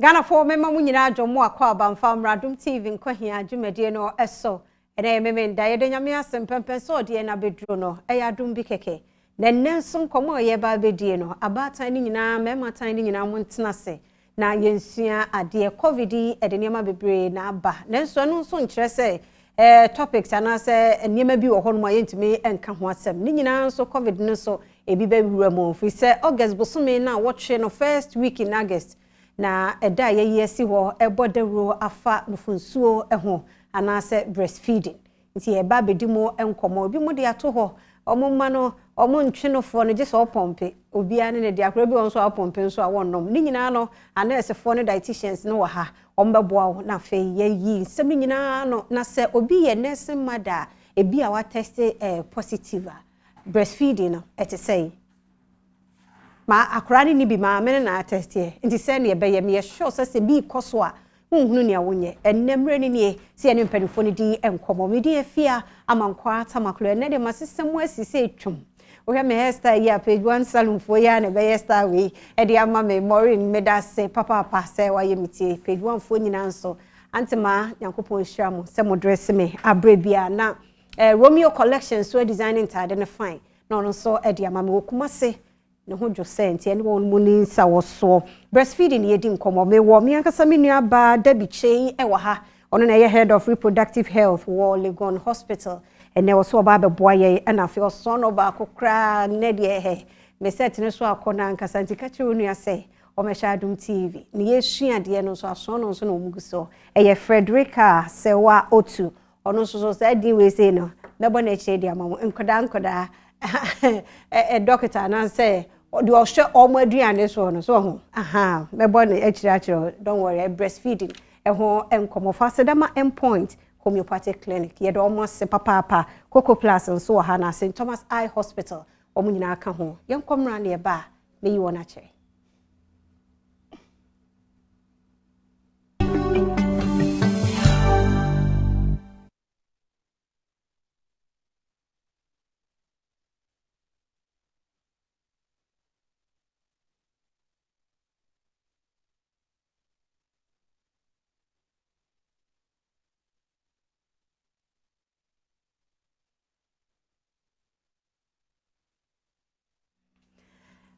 Ghanafoɔ mema mo nyinaa dwom mo akɔ aba mfa mmra Adom TV nkɔhia dwumadie no so. Ɛnɛ yɛ Memenda, yɛda Nyame ase mpɛmpɛn sɛ ɔde yɛn abɛduro no, ɛyɛ adom bi kɛkɛ. Na ɛnnɛ nso nkɔmmɔ a yɛreba abɛdie no, abaatan no nyinaa, mmarima tan no nyinaa montena ase na yɛnsua adeɛ. Covid yi ɛde nneɛma bebree na aba, nanso ɛno nso nkyerɛ sɛ eh, topics anaasɛ nneɛma bi wɔ hɔnom a yɛntumi nka ho asɛm. Ne nyinaa nso Covid no nso ebi bɛwura mu, firi sɛ August bosome no a wɔtwe no first week in August na ɛda a yɛayi asi hɔ ɛbɔ dawuro afa nufunsuo ho anaasɛ breastfeeding. Nti yɛreba abɛdi mu nkɔmmɔ. Ebi mo de ato hɔ, wɔn mma no, wɔn ntwe nofoɔ no gye sɛ ɔpɔmpe. Obiara ne ne deɛ. Akwadaa bi wɔ hɔ nso a ɔpɔmpe nso a wɔnnom. Ne nyinaa no, anɛɛsefoɔ ne dietitians no wɔ ha. Wɔbɛboa wo na afei yɛayi nsɛm no nyinaa ano. Na sɛ obi yɛ nursing mother a, ebi a watɛste eh, positive a, breastfeeding no ɛte sɛn? Ma akwadaa no nni bi, maame no na atɛsteɛ. Nti sɛn na yɛbɛyɛ? Meyɛ sure sɛ sɛ bi rekɔ so a, wonhunu nea wonyɛ. Ɛnnɛ mmerɛ no nie sɛ yɛne mpanimfoɔ no di nkɔmmɔ. Me din Afia Amankwaa Tamaklo. Ɛnnɛ deɛ masesa mu asi sɛ twom. Wohwɛ me hair style yi a, Page One Salon foɔ yi ara na ɛbɛyɛ style wei de ama me. Maureen, meda ase papaapa sɛ woayɛ me tie. Page One foɔ nyinaa nso, Aunty Ma, Nyankopɔn nhyira mo sɛ mo dress me aberɛ biara. Na eh, Romeo Collection nso adesign ntaade no fine. Na ɔno nso de ama me wɔ Kumase. Ne ho dwo sɛ nti ɛne wɔn mu ni nsawɔsoɔ. Breastfeeding na yɛdi nkɔmmɔ. Mewɔ me ankasa me nua baa Debbie Kyei wɔ ha. Ɔno na ɛyɛ Head of Reproductive Health wɔ Legon Hospital. Ɛnɛ ɔso ɔba abɛboa yɛn ɛna afei ɔsɔn no baako koraa nnɛ deɛ hɛ me set no so akɔ no ankasa nti ka kyerɛ wo nua sɛ ɔmmɛhwɛ Adom TV na yɛsua adeɛ no nso asɔn no nso na wɔn gu so. Ɛyɛ Frederica Sewaa Otu. Ɔno nso so saa din wei sei no mɛbɔ no akyire de ama mo nkwadaa nkwadaa dɔkita anaasɛ deɛ ɔhwɛ wɔn aduane soɔ no so ɔho aha mɛbɔ no akyire akyerɛ don't worry breastfeeding ɛho nkɔmmɔ fa Asedama Endpoint Homeopathic Clinic yɛde wɔn ase papaapa Coco Plus nso wɔ ha na St Thomas Eye Hospital wɔn nyinaa ka ho yɛnkɔ mmra ne ɛba a mɛyi wɔn akyerɛ.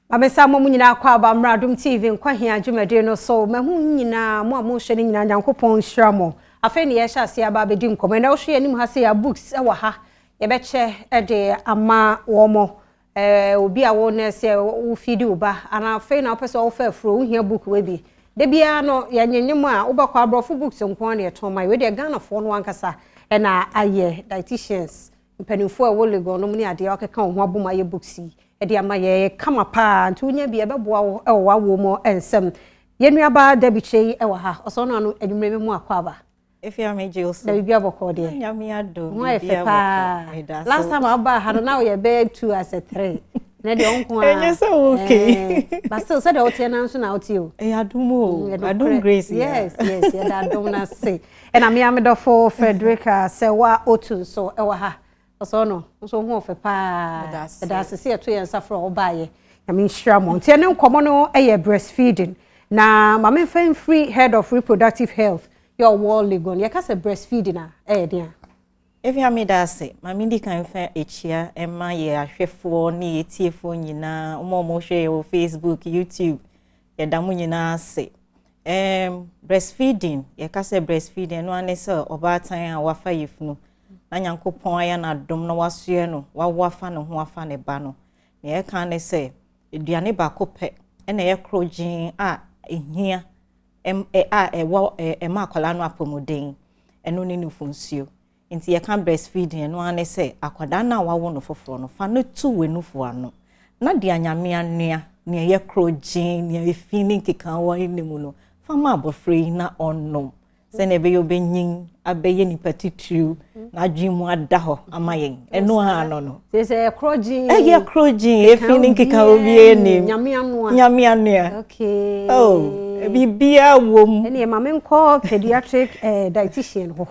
Mamesa mo nyinaa kɔ aba mmra Adom TV nkwahia dwumadie no so. Mahu nyinaa mo a mohwɛ no nyinaa Nyankopɔn nhyira mo. Afei ne yɛhyɛ aseɛ aba abɛdi nkɔmmɔ. Ɛnɛ wohwɛ yɛn anim ha sɛ yɛ books wɔ ha. Yɛbɛkyɛ de ama wɔn mo. Obi a wo nɛɛse a wo feedi wo ba anaa afei na wopɛ sɛ wofa afuro wohia book wei bi. Da biara no yɛnyenyem a wobɛkɔ aborɔfo books nko ara na yɛtɔn ma yɛ. Wei deɛ Ghanafoɔ no ankasa ɛna ayɛ dietitians Mpanimfoɔ a ɛwɔ Legon nom ne adeɛ akeka wɔn ho abom ayɛ books yi de ama yɛn. Ɛyɛ kama paa nti wonya bi a ɛbɛboa wo wɔ w'awoɔ mu nsɛm. Yɛn nuabaa Debbie Kyei wɔ ha. Ɔsɔɔ no ano anwummerɛ me mu akɔ aba. Efia me gye wo so. Na biribi abɔkɔ deɛ. Nyame adom. Ho ayɛ fɛ paa. Last time a wobaa ha no na woyɛ bɛyɛ two as a three. Na deɛ wo nko ara. Ɛnyɛ sɛ wo okay. But still sɛdeɛ woteɛ no nso na wote o. Ɛyɛ adom o. Adom grace. Yes yes yɛda adom no ase. Ɛna me ara me dɔfo Frederica Sɛwa Otu nso wɔ ha. Ɔsɔɔ no nso ho ɔfɛ paa. Ɛda ase sɛ yɛto yɛn nsa frɛ wo baayɛ. Nyame nhyira mo. Nti ɛne nkɔmmɔ no yɛ breastfeeding. Na ma memfa mfiri Head of Reproductive Health yɛ ɔwɔ Legon. Yɛka sɛ breastfeeding a, ɛyɛ den a? Efia meda ase. Ma mendi kan mfa akyia mma yɛn ahwɛfoɔ ne yɛn atiefoɔ nyinaa, wɔn a wɔhwɛ yɛn wɔ Facebook, YouTube. Yɛda mo nyinaa ase. Um, breastfeeding, yɛka sɛ breastfeeding, ɛno ara ne sɛ ɔbaatan a wafa yafunu na Nyankopɔn ayɛ no adom na wasoɛ no, wawo afa ne ho afa ne ba no. Nea ɛka ne sɛ, aduane baako pɛ ɛna ɛyɛ korogyen a ɛhia a ɛwɔ ɛma akwadaa no apɔmuden, ɛno ne nufunsuo. Nti yɛka breastfeeding ɛno ara ne sɛ akwadaa no a wawo no foforɔ no, fa no to w'anufu ano na deɛ Nyame anoa, nea ɛyɛ korɔgyenn, nea efi ne nkekaawa nni mu no, fa ma abɔfra yi na ɔnnom sɛnea ɛbɛyɛ ɔbɛnyin abɛyɛ nipa titiriw, n'adwene mu ada hɔ ama yɛn. Ɛno ara no no. Sɛ sɛ ɛyɛ korɔgyenn. Ɛyɛ korɔgyenn, efi ne nkekaawa biara nnim. Nyame anoa. Nyame anoa. Okay. Oh, biribiara wom. Ɛnneɛ ma menkɔ pediatric eh, dietitian hɔ.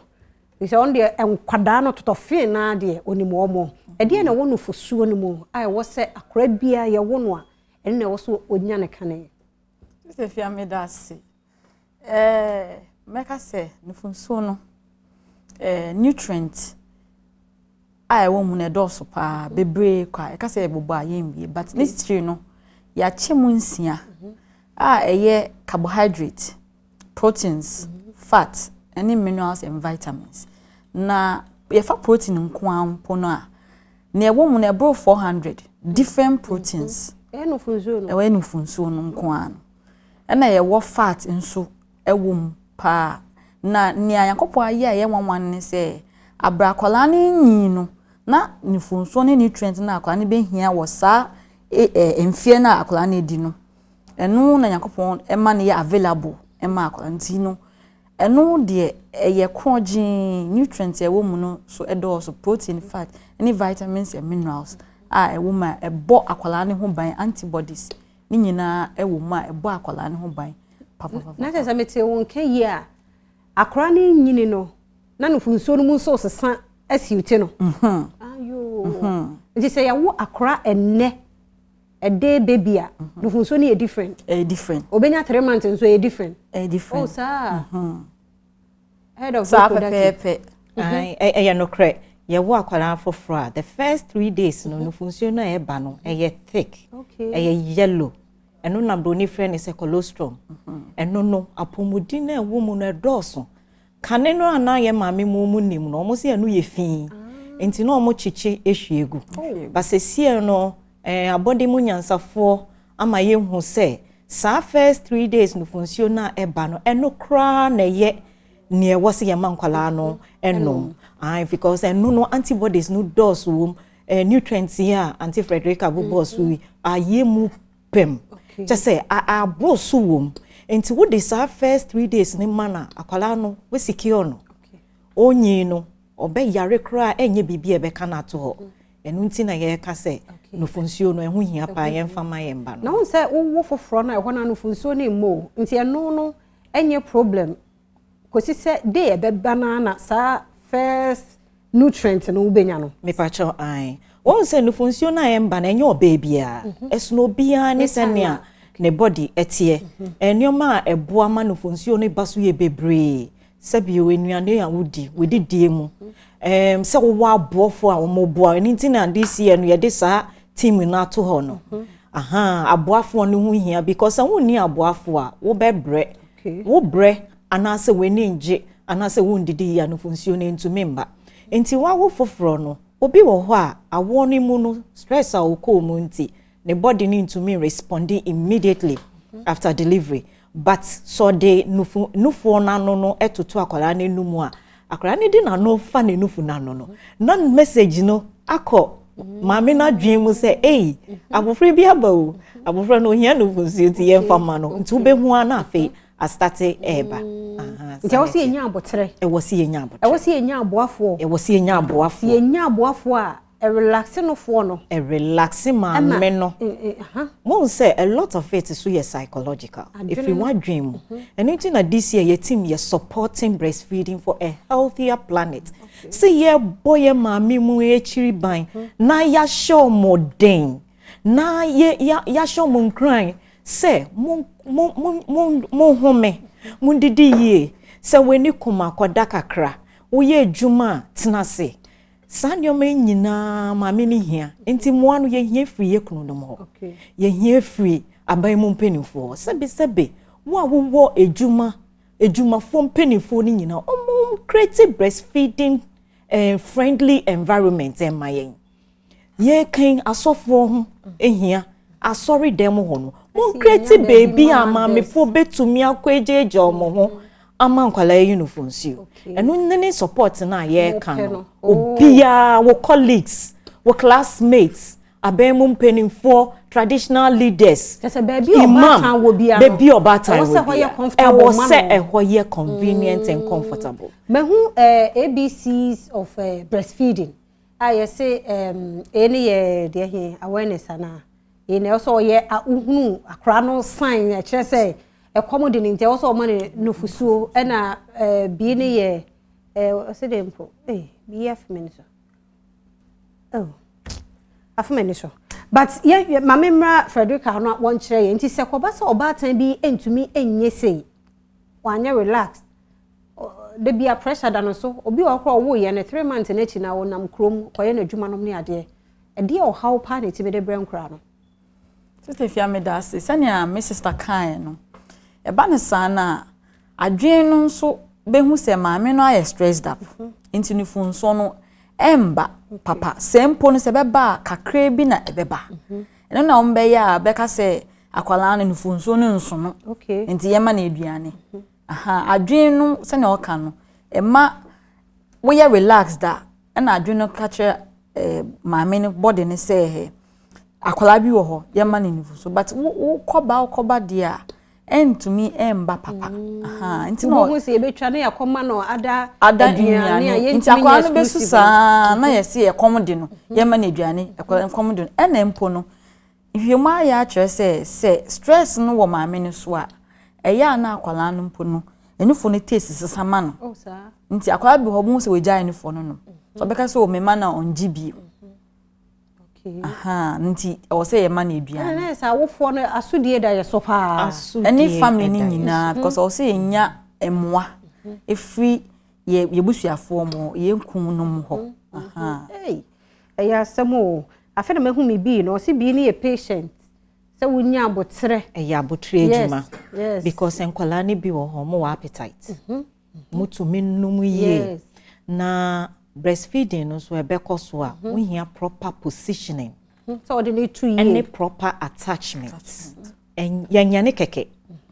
Efisɛ ɔno deɛ nkwadaa no totɔfee no ara deɛ ɔnim wɔn. Ɛdeɛn na ɛwɔ nufosuo no mu a ɛwɔ sɛ akwadaa biara yɛwo no a ɛno na ɛwɔ sɛ ɔnya no kane? Sister Fia meda ase. Mɛka sɛ nufunsuo no, nutrient a ɛwɔ mu no ɛdɔɔso paa, bebree kwa. Ɛka sɛ yɛbobɔ a yɛnwie, but ne titiri no, yɛakyɛ mu nsia a ɛyɛ carbohydrate, proteins, fat, ɛne minerals and vitamins. Na yɛfa protein nko ara mpo no a, nea ɛwɔ mu no ɛboro 400 different proteins. Ɛyɛ nufunsuo no. Ɛwɔ nufunsuo no nko ara no. Ɛna yɛwɔ fat nso ɛwɔ mu paa. Na nea Nyankopɔn ayɛ a ɛyɛ nwanwa ne sɛ, abere akwadaa no nyin no, na nufunsuo ne nutrient no a akwadaa no bɛhia wɔ saa mfeɛ no a akwadaa no adi no, ɛno na Nyankopɔn ɛma no yɛ available ɛma akwadaa no. Nti no, ɛno deɛ ɛyɛ korɔgyee. Nutrient a ɛwɔ mu no so ɛdɔɔso, protein, fat ne vitamins and minerals a ɛwɔ mu a ɛbɔ akwadaa no ho ban, antibodies ne nyinaa ɛwɔ mu a ɛbɔ akwadaa no ho ban papapapa. Na kyerɛ sɛ mete wo nka yie a, akwadaa no nyini no na nufunsuo no mu nso sesa asi ti no. Ayo, nti sɛ yɛwo akwadaa ɛnnɛ, ɛde baby a, nufunsuo no yɛ different. Ɛyɛ different. Obenya 3 months nso yɛ different. Ɛyɛ different. Oh, saa. Head of saa reproductive. Pɛpɛɛpɛ. Ɛyɛ nokorɛ, yɛwɔ akwadaa foforɔ a, the first 3 days no, nufunsuo no a ɛba no ɛyɛ thick. Ɛyɛ yellow. Ɛno na broni frɛ no sɛ colostrum. Ɛno no, apɔmuden no a ɛwɔ mu no ɛdɔɔso. Kane no a na yɛ maame mu nim no, ɔmo sɛ ɛno yɛ fii nti na ɔmo kyekye ehwie gu. Basesie no, abɔde mu nyansafoɔ ama yɛhu sɛ saa first 3 days nufunsuo no a ɛba no, ɛno koraa na ɛyɛ nea ɛwɔ sɛ yɛma nkwadaa no ɛnom. Ayi, because ɛno no antibodies no dɔɔso wɔ mu, nutrients yi a Aunty Frederica bobɔ so yi ayɛ mu pɛm. Kyɛ sɛ aboro so wɔ mu. Nti wode saa first 3 days ne ma na akwadaa no wɔsecure no, onyi no ɔbɛyare koraa, ɛnyɛ biribi a ɛbɛka no ato hɔ. Ɛno nti na yɛreka sɛ nufunsuo no ɛho hia paa, yɛmfa ma yɛn ba no. Na wɔn sɛ wowo foforɔ no a, ɛhɔ no nufunsuo no mmɔ o, nti ɛno no ɛnyɛ problem kòsi sɛ day ɛbɛba no na saa first nutrient no wobɛnya no. Mepakyɛw, ae, wɔn sɛ nufunsuo no a ɛmba no, ɛnyɛ ɔbaa biara, ɛsono obiara ne sɛnea ne body ɛteɛ. Nneɛma a ɛboa ma nufunsuo no ba so yɛ bebree, sɛbi nnuane a wodi, wodidie mu, sɛ wowɔ aboɔfo a wɔn boa. Ɛno nti na this year no yɛde saa team no ato hɔ no. Aha, aboafoɔ no ho hia because sɛ wonni aboafoɔ a, wobɛbrɛ. Wobrɛ anaasɛ w'ani ngye anaasɛ wondidi yie a, nufunsuo no ntumi mba. Nti wawo foforɔ no, obi wɔ hɔ a, awoɔ no mu no, stress a ɔkɔɔ mu nti ne body no ntumi respond immediately after delivery, but sɛ ɔde nufu nufoɔ n'ano no ɛtoto akwadaa n'anum a, akwadaa no de n'ano fa ne nufu n'ano no, na message no akɔ maame n'adwene mu sɛ, ei, abofra bi aba o, abofra no ohia nufu nsuo, nti yɛmfa ma no. Nti wobɛhu a, na afei astart ɛɛba. Nti ɛwɔ sɛ yɛnya abotrɛ. Ɛwɔ sɛ yɛnya abotrɛ. Ɛwɔ sɛ yɛnya aboafoɔ. Ɛwɔ sɛ yɛnya aboafoɔ. Yɛnya aboafoɔ a, ɛrelax nofoɔ no. Ɛrelax maame no. Mo sɛ a lot of it so yɛ psychological, ɛfiri wadwen mu. Ɛno nti na this year yɛ team yɛ supporting breastfeeding for a healthier planet, sɛ yɛbɔ yɛ maame mu akyiri ban na yɛahyɛ ɔmo den na yɛ yɛahyɛ ɔmo nkuran sɛ mo mo mo mo mo home, mo didi yie, sɛ w'ani kɔm akɔda kakra, woyɛ adwuma a, tena ase. Saa nneɛma yi nyinaa maame no hia. Nti mmoa no yɛhia firi yɛ kununom hɔ, yɛhia firi aban mu mpanimfoɔ, sɛbesɛbe wo a wowɔ adwuma, adwumafoɔ mpanimfoɔ no nyinaa, ɔmo create breastfeeding friendly environment ɛma yɛn. Yɛkan asɔfoɔ ho ehia, asɔre dɛm hɔ no, mo create beebi a maamefoɔ betumi akɔ egyegye ɔmo ho ama nkwadaa yi nufu nsuo. Ɛno ne support na yɛreka no. Obiara, wo colleagues, wo classmates, abɛn mu mpanimfoɔ, traditional leaders, imam, beebi ɔbaatan wɔ bia, ɛwɔ sɛ ɛhɔ yɛ convenient and comfortable. Mehu ABCs of breastfeeding a yɛsɛ ɛyɛ ne yɛ deɛ he awareness ana ɛyɛ na ɛwɔ sɛ ɔyɛ wohunu akora no sign ɛkyerɛ sɛ ɛkɔm de ne, nti ɛwɔ sɛ ɔma ne nufusuo. Ɛna bii ne yɛ ɔsɛ de mpo bii yɛ afei ni so, oh, afei ni so. But yɛ maame mmra Frederica no a, wɔnkyerɛ yɛn. Nti sɛ kɔba sɛ ɔbaatan bi ntumi nyɛ sei. Wanyɛ relax da bi a, pressure da no so. Obi wɔ hɔ koraa, ɔwɔ yɛ no 3 months n'akyi na ɔnam kurom kɔyɛ n'adwuma nom ne adeɛ. Ɛdeɛ ɔhaw paa na ɛtumi de brɛ nkora no? Sister Fia, meda ase. Sɛnea me sister kaeɛ no, ɛba ne saa no a, adwene no nso bɛhu sɛ maame no ayɛ stressed up, nti nufunsuo no ɛmba papa. Sɛ mpo no sɛ ɛbɛba a, kakra bi na ɛbɛba. Ɛno na wɔn bɛyɛ a bɛka sɛ akwadaa no nufunsuo no nso no, nti yɛma no aduane. Aha, adwene no, sɛnea ɔka no, ɛma woyɛ relaxed a, ɛna adwene no ka kyerɛ maame no body no sɛ akwadaa bi wɔ hɔ, yɛma no nufusuo. But wo wokɔba wokɔba deɛ a, ɛntumi ɛmba papa. Aha, nti na wobɛhu sɛ yɛbɛtwa ne yɛkɔma no ada ada aduane a nnuane, nti yɛntumi akwadaa nyɛ no bɛsu exclusive. Saa na yɛsi ɛkɔm de no, yɛma no aduane, akwadaa ɛkɔm de no. Ɛna mpo no, nhwehwɛmu ayɛ akyerɛ sɛ stress no wɔ maame no so a, ɛyɛ a na akwadaa no mpo no nufu no taste sesa ma no. Oh, saa. Nti akwadaa bi hɔ, ɔmo sɛ wɔgyae nufu no nom so, ɔbɛka sɛ ɔmema na ɔngye bio. Aha, nti ɛwɔ sɛ yɛma no ɛna aduane. Na yɛ sɛ awofoɔ no asodie da yɛ so paa. Ɛne family no nyinaa, because ɔwɔ sɛ yɛnya mmoa ɛfiri yɛ yɛbusuafoɔ mu, yɛn kun no mu hɔ. Aha. Ei, ɛyɛ asɛm o. Afei na mahu me bii no, ɔse bii no yɛ patient, sɛ wonya abotrɛ. Ɛyɛ abotire adwuma. Because nkwadaa no bi wɔ hɔ, ɔmo wɔ appetite, mo tumi num yie. Na breastfeeding no nso ɛbɛkɔ so a, wohia proper positioning sɛ ɔde ne to yie ɛne proper attachment. Yɛnyɛ ne kɛkɛ,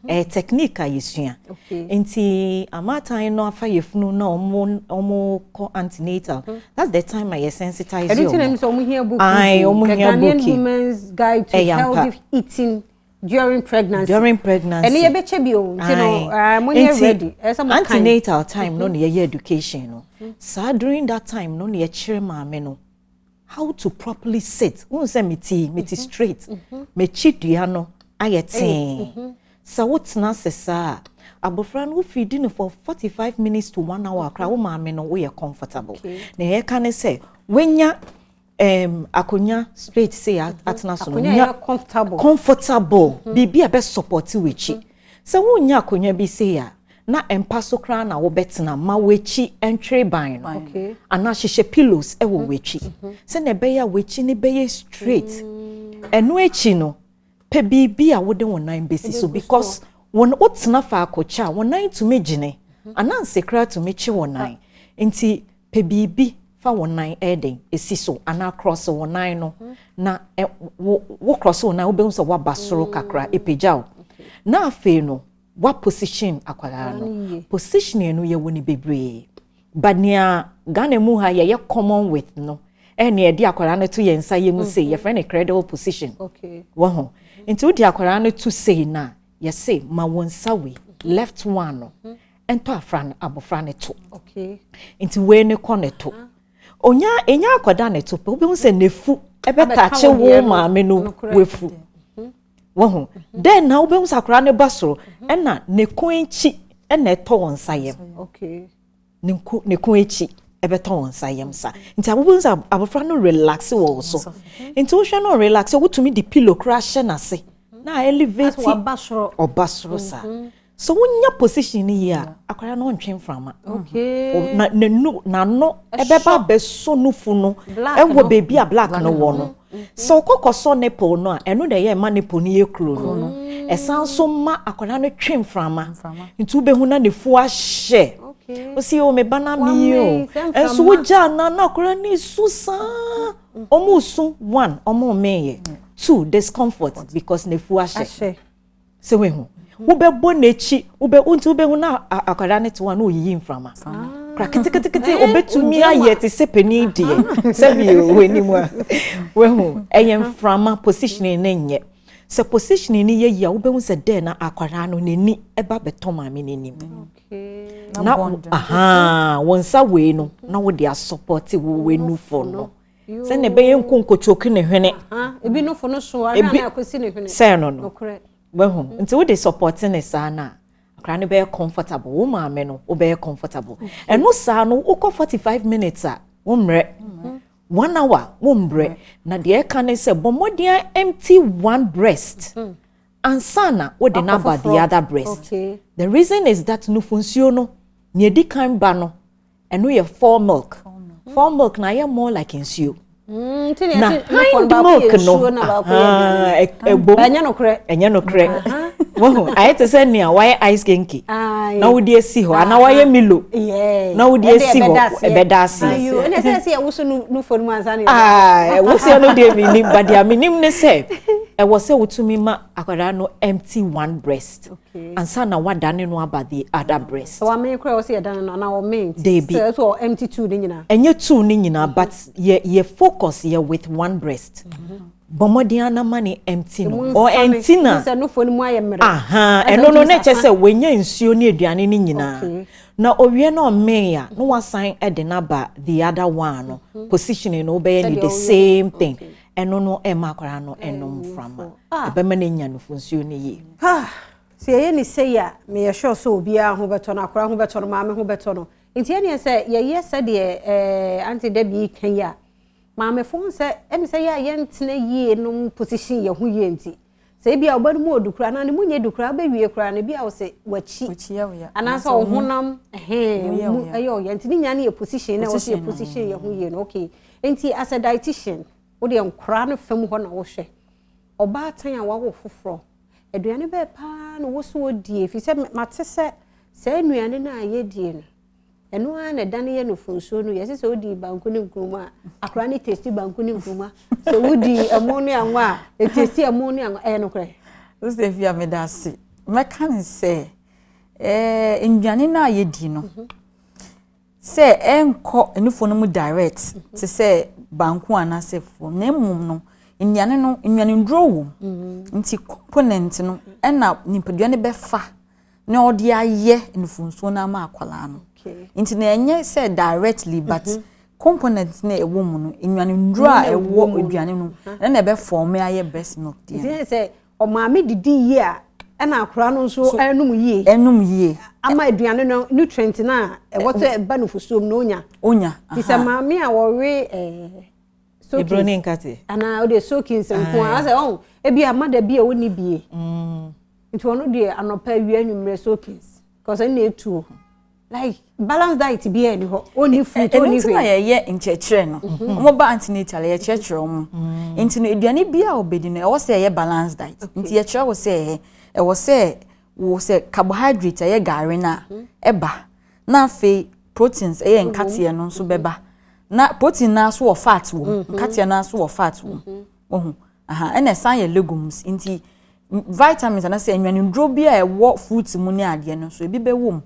ɛyɛ technique a yɛsua. Nti amaatan no afa yɛfunu na ɔmo kɔ antenatal, that's the time a yɛ sensitize Ɛno nti na ɔmo. mi sɛ ɔmo hia book Aye, yi, ɔmo The hia Ghanaian book yi. Women's Guide to Ɛyɛ ampa. Healthy Eating During Pregnancy. During pregnancy. Ɛne yɛbɛkyɛ bi o, nti no mo nyɛ Nti, ready, ɛsɛ mo kan. Antenatal time no na yɛyɛ education no saa. During that time no na yɛkyerɛ maame no how to properly sit. Wohu sɛ mete straight, m'akyi dua no ayɛ tee. Sɛ wotena ase saa a, abɔfra no wofidi no for 45 minutes to one hour koraa, wo maame no woyɛ comfortable. Na yɛka ne sɛ woanya akonnwa straight sei atena so no, Akonnwa a nya ɛyɛ comfortable. Comfortable, biribi a bɛ support w'akyi. Sɛ wonya akonnwa bi sei a, na mpa so koraa na wobɛtena ma w'akyi ntwere ban no, anaa hyehyɛ pillows ɛwɔ w'akyi sɛnea ɛbɛyɛ a w'akyi no bɛyɛ straight. Ɛno akyi no, pɛ biribi a wode wo nan bɛsi so, Wobɛgu because wɔn wotena faako kyɛ a, wɔn nan tumi gyene anaa nsekra tumi kye wɔn nan. Nti pɛ biribi fa wɔn nan ɛɛden esi so anaa cross wɔn nan no, na ɛ wo cross wɔn nan, wobɛhu sɛ waba soro kakra, epagya wo. Na afei no wa position akwadaa Akwadaa no no. yie. Positioning no, yɛwɔ ne bebree, but nea Ghana mu ha yɛyɛ common with no, ɛna yɛde akwadaa no to yɛn nsa yɛ mu sei, yɛfrɛ no cradle position. Wɔ ho nti wode akwadaa no to sei na yɛse ma wɔn nsa wei, left one no, ɛntɔ afra no, abɔfra no to. Nti wei ne kɔ ne to, onya enya akwadaa ne to pɛ, wobɛhu sɛ n'efu ɛbɛtakye Abɛka wo wo deɛ no. maame no. Wefu wɔ ho then na wobɛhu sɛ akwadaa no ba soro, ɛna ne kɔn akyi ɛna ɛtɔ wɔn nsa yam. Ne kɔn akyi ɛbɛtɔ wɔn nsa yam sa, nti wobɛhu sɛ abɔfra no relax wɔ wo so. Nti wohwɛ no relax, wotumi de pillow koraa hyɛ n'ase na elevate. Asɛ waba soro. Ɔba soro saa so, wonya position no yie a, akwadaa no ɔntwe mframa. Na n'anu n'ano ɛbɛba abɛsɔ nufu no Black ɛwɔ no. beebi a black no wɔ no. Sɛ ɔkɔkɔ sɔ nipple no a, ɛno na ɛyɛ ɛma nipple no yɛ kuro no. Ɛsan so ma akwadaa no twe mframa. Mframa. Nti wobɛhu na ne fu ahyɛ. Wosi o, me ba na mi o. Wamee, sɛ ɛnso mframa. wogyaa na akwadaa no su saa, ɔmo su one, ɔmo mmɛnyɛ two, discomfort because ne fu ahyɛ. Ahyɛ. Sɛ wehu wobɛbɔ n'akyi, wobɛ nti wobɛhu na akwadaa no te hɔ a na oyiyi mframa kora ketekete. Obɛtumi ayɛ te sɛ panin deɛ, sɛbi wɔ anim a wehu ɛyɛ mframa. Positioning ne nyɛ sɛ positioning ne yɛ yie a, wobɛhu sɛ dɛn na akwadaa no n'ani ɛba bɛtɔ maame n'anim. Na bond. Aha, wɔn nsa wei no na wode asupport wo w'anufo no sɛnea ɛbɛyɛ nkonkotwoki ne hwene. Ebi nufo no so ara na akɔsi ne hwene. Sɛ no no. Nokorɛ. Wahu, nti wode support ne saa na akwadaa no bɛyɛ comfortable, wo maame no wobɛyɛ comfortable. Ɛno saa no, wokɔ 45 minutes a, wommerɛ, one hour wommerɛ. Na deɛ ɛka ne sɛ bɔ mmɔden empty one breast. Ansa na wode no aba the other breast. The reason is that nufunsuo no, nea edi kan ba no, ɛno yɛ fore milk. Fore milk na ayɛ more like nsuo. Na hind milk no, ɛbom. Ɛnyɛ nokorɛ. Ɛnyɛ nokorɛ. Wahu, ayɛ te sɛ nea wayɛ ice kenke na wode asi hɔ anaa wayɛ Milo na wode asi hɔ, ɛbɛda aseɛ. Ɛnna sɛ ɛwoso nufo no mu ansa na. Ɛwosoɔ no deɛ menim, but deɛ menim ne sɛ ɛwɔ sɛ wotumi ma akwadaa no empty one breast ansa na wadane no aba the other breast. Sɛ wamee koraa, wɔ sɛ yɛdane no anaa ɔmee? Deebi. Sɛ ɛsɛ empty two ne nyinaa? Ɛnyɛ two ne nyinaa, but yɛ focus yɛ with one breast. Bɔ mmɔden anama ne empty no or empty na sɛ nufo no mu ayɛ mmerɛ. Aha, ɛno no ne kyɛ sɛ wɔnya nsuo ne aduane ne nyinaa na owie na ɔmee a, na wasan de n'aba the other one no. Positioning no, wobɛyɛ ne the same thing. Ɛno no ɛma akwadaa no ɛnom mframa, ɛbɛma no anya nufunsuo no yie. Sɛ yɛyɛ ne sei a, meyɛ sure sɛ obiara ho bɛtɔ no, akwadaa ho bɛtɔ no, maame ho bɛtɔ no. Nti ɛneɛ sɛ yɛyɛ sɛdeɛ Auntie Debbie ka yi a, maamefo sɛ ɛmi sɛ yɛ a yɛntena yie nom position yɛ ho yie. Nti sɛ ebi a ɔba no mu odu koraa anaa ne mu nyɛ du koraa, wobɛwie koraa no, ebi a wɔsɛ w'akyi anaasɛ ɔhonam ɛhɛn mu ɛyɛ ɔyɛ. Nti ne nyinaa no yɛ position na wɔsɛ yɛ position yɛ ho yie no. Okay, nti as a dietitian, wodeɛ nkoraa no fam hɔ na wohwɛ ɔbaatan a wawo foforɔ, aduane bɛɛ paa na wɔso wɔdie? Fi sɛ mate sɛ saa nnuane no a yɛdie no, ɛno ara na ɛdane yɛ nufunsuo no. Yɛsɛ sɛ wodi banku ne nkuruma a, akwaraa ne taste banku ne nkuruma. Sɛ wodi ɛmo ne anwa a, ɛtaste ɛmo ne anwa. Ɛyɛ nokorɛ? Sɛ fi a, meda ase. Mɛka ne sɛ nnuane no a yɛdi no, sɛ ɛnkɔ nufoɔ no mu direct te sɛ banku anaasɛ fufuo, na mmom no nnuane no, nnuane nduro wɔ mu, nti component no ɛna nipadua no bɛfa na ɔde ayɛ nufunsuo no ama akwadaa no. Nti na ɛnyɛ sɛ directly, but component na ɛwɔ mu no, nnuane nduro a ɛwɔ aduane no, ɛna ɛbɛ form ayɛ breast milk deɛ. Nti sɛ ɔmaame didi yie a, ɛna akwadaa no nso ɛnum yie. Ɛnum yie. Ama aduane no nutrient na ɛwɔ sɛ ɛba nufusuo mu na onya. Onya. Ti sɛ maame a wɔwe Eburo ne nkate. Anaa ɔde soakings nko a, asɛ ɔn ebi a mada bi a ɔni bie. Nti ɔno deɛ, anɔpa, awia, anwummerɛ soakings. Cause ɛna etuo. Like balance diet bi ɛni hɔ. Ɔni fruit, ɔni hwee. Ɛno ti na yɛyɛ nkyerɛkyerɛ no. Wɔn ba antenatal, yɛkyerɛkyerɛ wɔn. Nti no aduane bi a ɔbɛdi no, ɛwɔ sɛ ɛyɛ balance diet. Nti yɛkyerɛ wɔ sɛ ɛwɔ sɛ wɔ sɛ carbohydrate ɛyɛ gari na ɛba, na afei proteins ɛyɛ nkateɛ no nso bɛba, na protein naa so wɔ fat wɔ mu, nkateɛ naa so wɔ fat wɔ mu, ohun aha, ɛna ɛsan yɛ legumes. Nti vitamins anaasɛ nnuane bi a ɛwɔ fruit mu ne adeɛ no nso ebi bɛwɔ mu.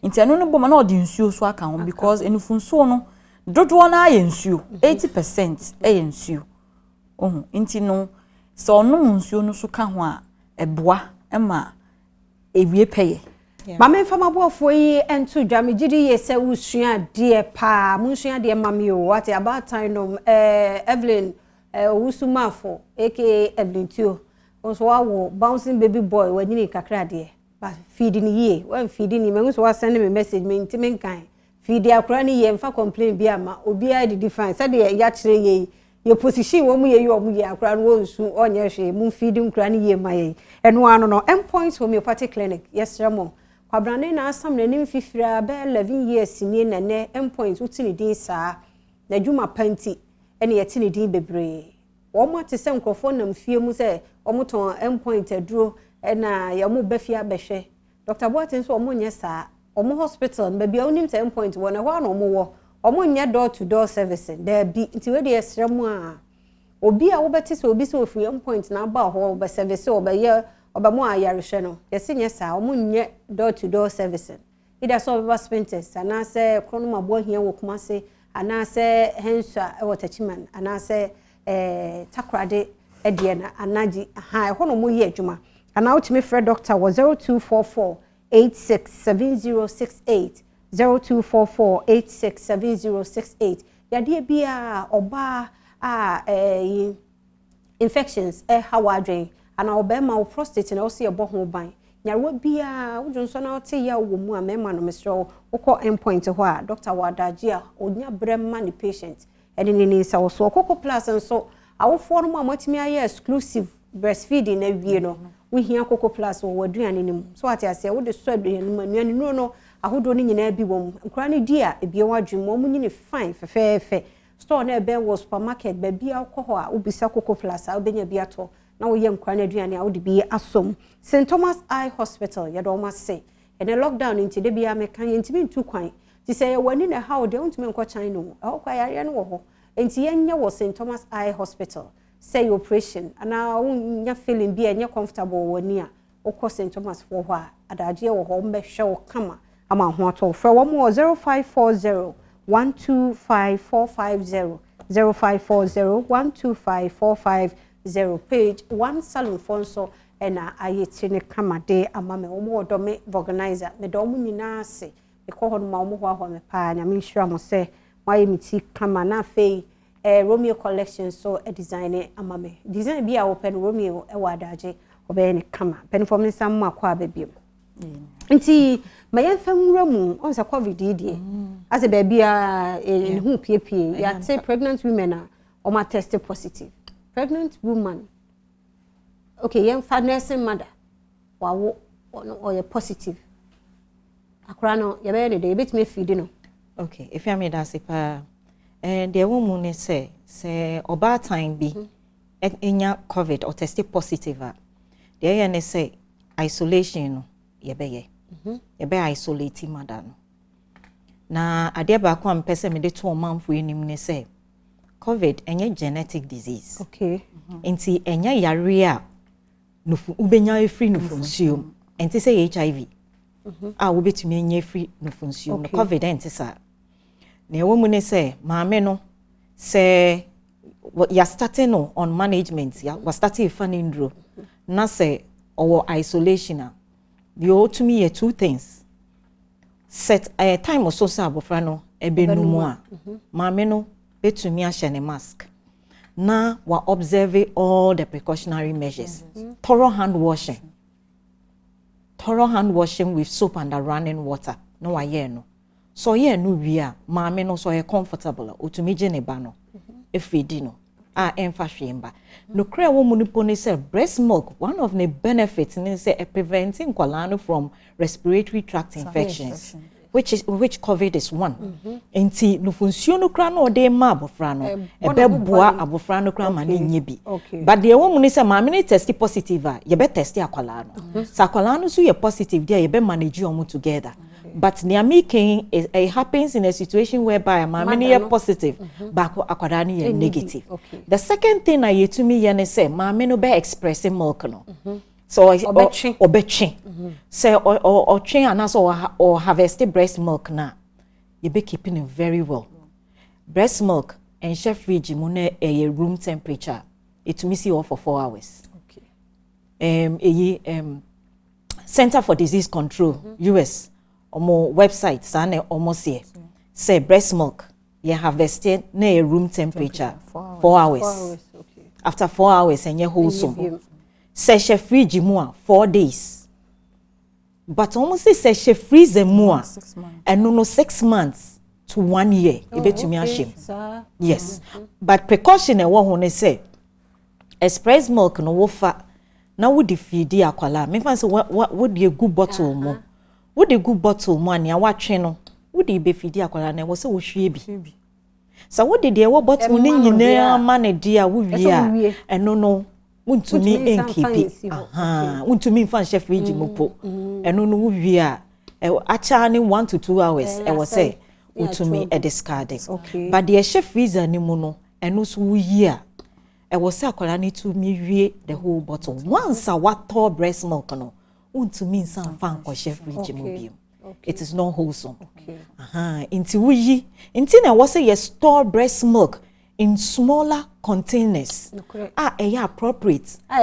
Nti ɛno no bɔ mu na ɔde nsuo so aka ho, because enufunsuo no dodoɔ naa yɛ nsuo, 80% ɛyɛ nsuo, ohun. Nti no sɛ ɔnom nsuo no so ka ho a, ɛboa ɛma ewie pɛyɛ. Maame, mfa maboafoɔ yi nto dwa. Megye di yie sɛ wosua adeɛ paa. Monsua adeɛ ma me o, wate. Abaatan nom Evelyn Owusu Maafo aka Evelyn Tuo nso wawo bouncing baby boy, wanyini kakra adeɛ, but feed ne yie. Wamfeed ne, mahu sɛ wasend me message, mentimi nkan. Feed akora ne yie, mfa complain bi ama obiara. Didi fine sɛdeɛ yɛakyerɛ yie yi, yɛ position wɔn mu yɛ yi, wɔn yɛ akora no wɔnsu ɔnyɛ hwee. Mu feed nkora no yie ma yɛn. Ɛno ano no, Endpoint Homeopathic Clinic, yɛsrɛ mo, kwabrane na asam n'anim fifiri a bɛyɛ 11 years nie. Nɛnɛ Endpoint, wote ne din saa n'adwuma pa nti ɛne yɛte ne din bebree. Wɔn ate sɛ nkurɔfoɔ nam fie mu sɛ wɔn tɔn Endpoint aduro, ɛna wɔn ba fie abɛhwɛ Dr. Boateng nso. Wɔn nyɛ saa. Wɔn hospital no, baabi a wonim sɛ Endpoint wɔ no, ɛhɔ a na wɔn wɔ. Wɔn nyɛ door to door service daabi. Nti wei deɛ, yɛsrɛ mu a, obi a wobɛte sɛ obi sɛ ofiri Endpoint na aba hɔ ɔbɛ service, ɔbɛyɛ, ɔbɛmo ayarehwɛ no, yɛsi nyɛ saa. Wɔn nyɛ door to door service. Ida sɛ ɔbɛba Spintex anaasɛ Kronom Aboahia wɔ Kumase anaasɛ Henswa ɛwɔ Techiman anaasɛ Takoradi ɛdeɛ na anagye aha, ɛhɔ na wɔn yɛ adwuma. Anaa wotumi frɛ doctor wɔ 0244867068, 0244867068. Yadeɛ biara, ɔbaa a infections ɛha w'adwen, anaa ɔbɛrima wo prostate na ɔsi ɛbɔ ho ban, nyarewa biara wodwo nso na wote yɛ wɔ mu a, mmarima no, mesrɛ wo, wokɔ Endpoint hɔ a, doctor wɔ adagye a ɔnya berɛ ma ne patient ɛne ne nsa wɔ so. Ɔkoko Plus nso, awofoɔ no mu a moatumi ayɛ exclusive breastfeeding na awie no. Wohia Coco Plus wɔ w'aduane no mu. So wate aseɛ? Wode sɔ aduane no mu, aduane nnuro no ahodoɔ no nyinaa bi wɔ mu. Nkwadaa no di a, ebue wɔn adwene mu, wɔn nyini fine fɛfɛɛfɛ. Store no ɛbɛn wɔ supermarket, baabi a wokɔ hɔ a wobisa Coco Plus a, wobɛnya bi atɔ na woyɛ nkwadaa no aduane a wode bi asom. St Thomas Eye Hospital, yɛde wɔn ase. Ɛnɛ lockdown nti, da biara meka, yɛntumi ntu kwan. Nti sɛ yɛwɔ ani na ɛha wo deɛ, wontumi nkɔ China o. Ɛhɔ kɔ yareɛ no wɔ hɔ. Nti yɛnyɛ wɔ St Thomas Eye Hospital. Sɛ yɛ operation anaa wonya feeling bi a ɛnyɛ comfortable wɔ w'ani a, wokɔ St Thomas foɔ hɔ a, adagyeɛ wɔ hɔ, wɔbɛhwɛ wo kama ama ho atɔ wo. Frɛ wɔn wɔ 0540 125 450, 0540 125 450. Page One Salon foɔ nso ɛna ayɛ ti ne kama de ama me. Wɔn wɔ dɔ me organizer. Meda wɔn nyinaa ase. Mekɔ hɔ no ma wɔn hoahoa me paa. Nyame nhyira mo sɛ moayɛ me ti kama. Na afei Romeo Collection so design ama me. Design bi a wopɛ no, Romeo ɛwɔ adagye, ɔbɛyɛ ne kama. Mpanimfoɔ, me nsa mu akɔ aba biom. Nti ma yɛmfa nwura mu ɔn sɛ COVID yi deɛ, asɛ baabi a ne ho piepie. Yɛate pregnant women a wɔn atest positive. Pregnant woman, okay, yɛmfa nursing mother, wawo, ɔyɛ positive. Akora no, yɛbɛyɛ ne dɛ? Yɛbɛtumi afidi no? Okay, efi ame da ase paa. Deɛ ɛwɔ mu ne sɛ ɔbaatan bi nya COVID, ɔtest positive a, deɛ ɛyɛ ne sɛ isolation no yɛbɛyɛ. Yɛbɛ isolate mother no. Na adeɛ baako a mpɛ sɛ mede to ɔmanfoɔ anim ne sɛ COVID ɛnyɛ genetic disease. Nti ɛnyɛ yareɛ a nufu wobɛnya efiri nufu mu. Ɛnte sɛ HIV a wobɛtumi anya efiri nufu nsuo mu. COVID ɛnte saa. Na ɛwɔ mu ne sɛ maame no, sɛ yɛastart no on management, wastart efa ne nduro na sɛ ɔwɔ isolation a, deɛ ɔtumi yɛ two things. Set time so sɛ abɔfra no ɛbɛnum a, maame no bɛtumi ahyɛ ne mask na wa observe all the precautionary measures, thorough hand washing, thorough hand washing with soap and running water na wayɛ no. So ɔyɛ no wie a, maame no, so ɔyɛ comfortable a, otumi gye ne ba no efiri di no a ɛmfa hwee mba. Nokura ɛwɔ mu no po ne sɛ breast milk, one of the benefits ne sɛ ɛprevent nkwadaa no from respiratory tract infections, which COVID is one. Nti nufunsuo no kora na ɔde ma abɔfra no, ɛbɛboa abɔfra no kora ma ne nye bi. But deɛ ɛwɔ mu ne sɛ maame no test positive a, yɛbɛ test akwadaa no. Sɛ akwadaa no nso yɛ positive deɛ, yɛbɛ manage wɔn together. But nea meka, it happens in a situation whereby maame no yɛ positive, baako akwadaa no yɛ negative. The second thing na yɛtumi yɛ ne sɛ maame no bɛ express milk no. So ɔbɛtwe, sɛ ɔtwe anaasɛ ɔ harvest breast milk na yɛbɛ keep no very well. Breast milk ɛnhyɛ fridge mu na ɛyɛ room temperature, ɛtumi si hɔ for 4 hours. Eyi Center for Disease Control, US ɔmo website, saa na ɔmo seɛ sɛ breast milk yɛ harvest na ɛyɛ room temperature, 4 hours. 4 hours, okay. After 4 hours ɛnyɛ wholesome. Sɛ hyɛ fridge mu a, 4 days, but wɔn sɛ hyɛ freezer mu a, ɛno no 6 months to one year ebetumi ahyɛ mu. Yes, but precaution ɛwɔ ho ne sɛ express milk no, wofa na wode feedi akwalaa, mefa sɛ wode egu bottle mu, wode gu bottle mu a, nea watwe no wode bɛfeedi akwalaa no, ɛwɔ sɛ wohwie bi. Sɛ wode deɛ ɛwɔ bottle no nyinaa ma ne deɛ a, wowie a, ɛno no wontumi nkeep, wontumi nfa nhyɛ fridge mu po. Ɛno no wowie a, akyɛ ne 1 to 2 hours ɛwɔ sɛ wotumi discard. But deɛ ɛhyɛ freezer no mu no, ɛno nso woyi a, ɛwɔ sɛ akwadaa no tumi wie the whole bottle. Once a watɔ breast milk no, wontumi nsa nfa nkɔhyɛ fridge mu bio. It is not wholesome. Nti woyi, nti na ɛwɔ sɛ yɛ store breast milk in smaller containers a ɛyɛ appropriate. A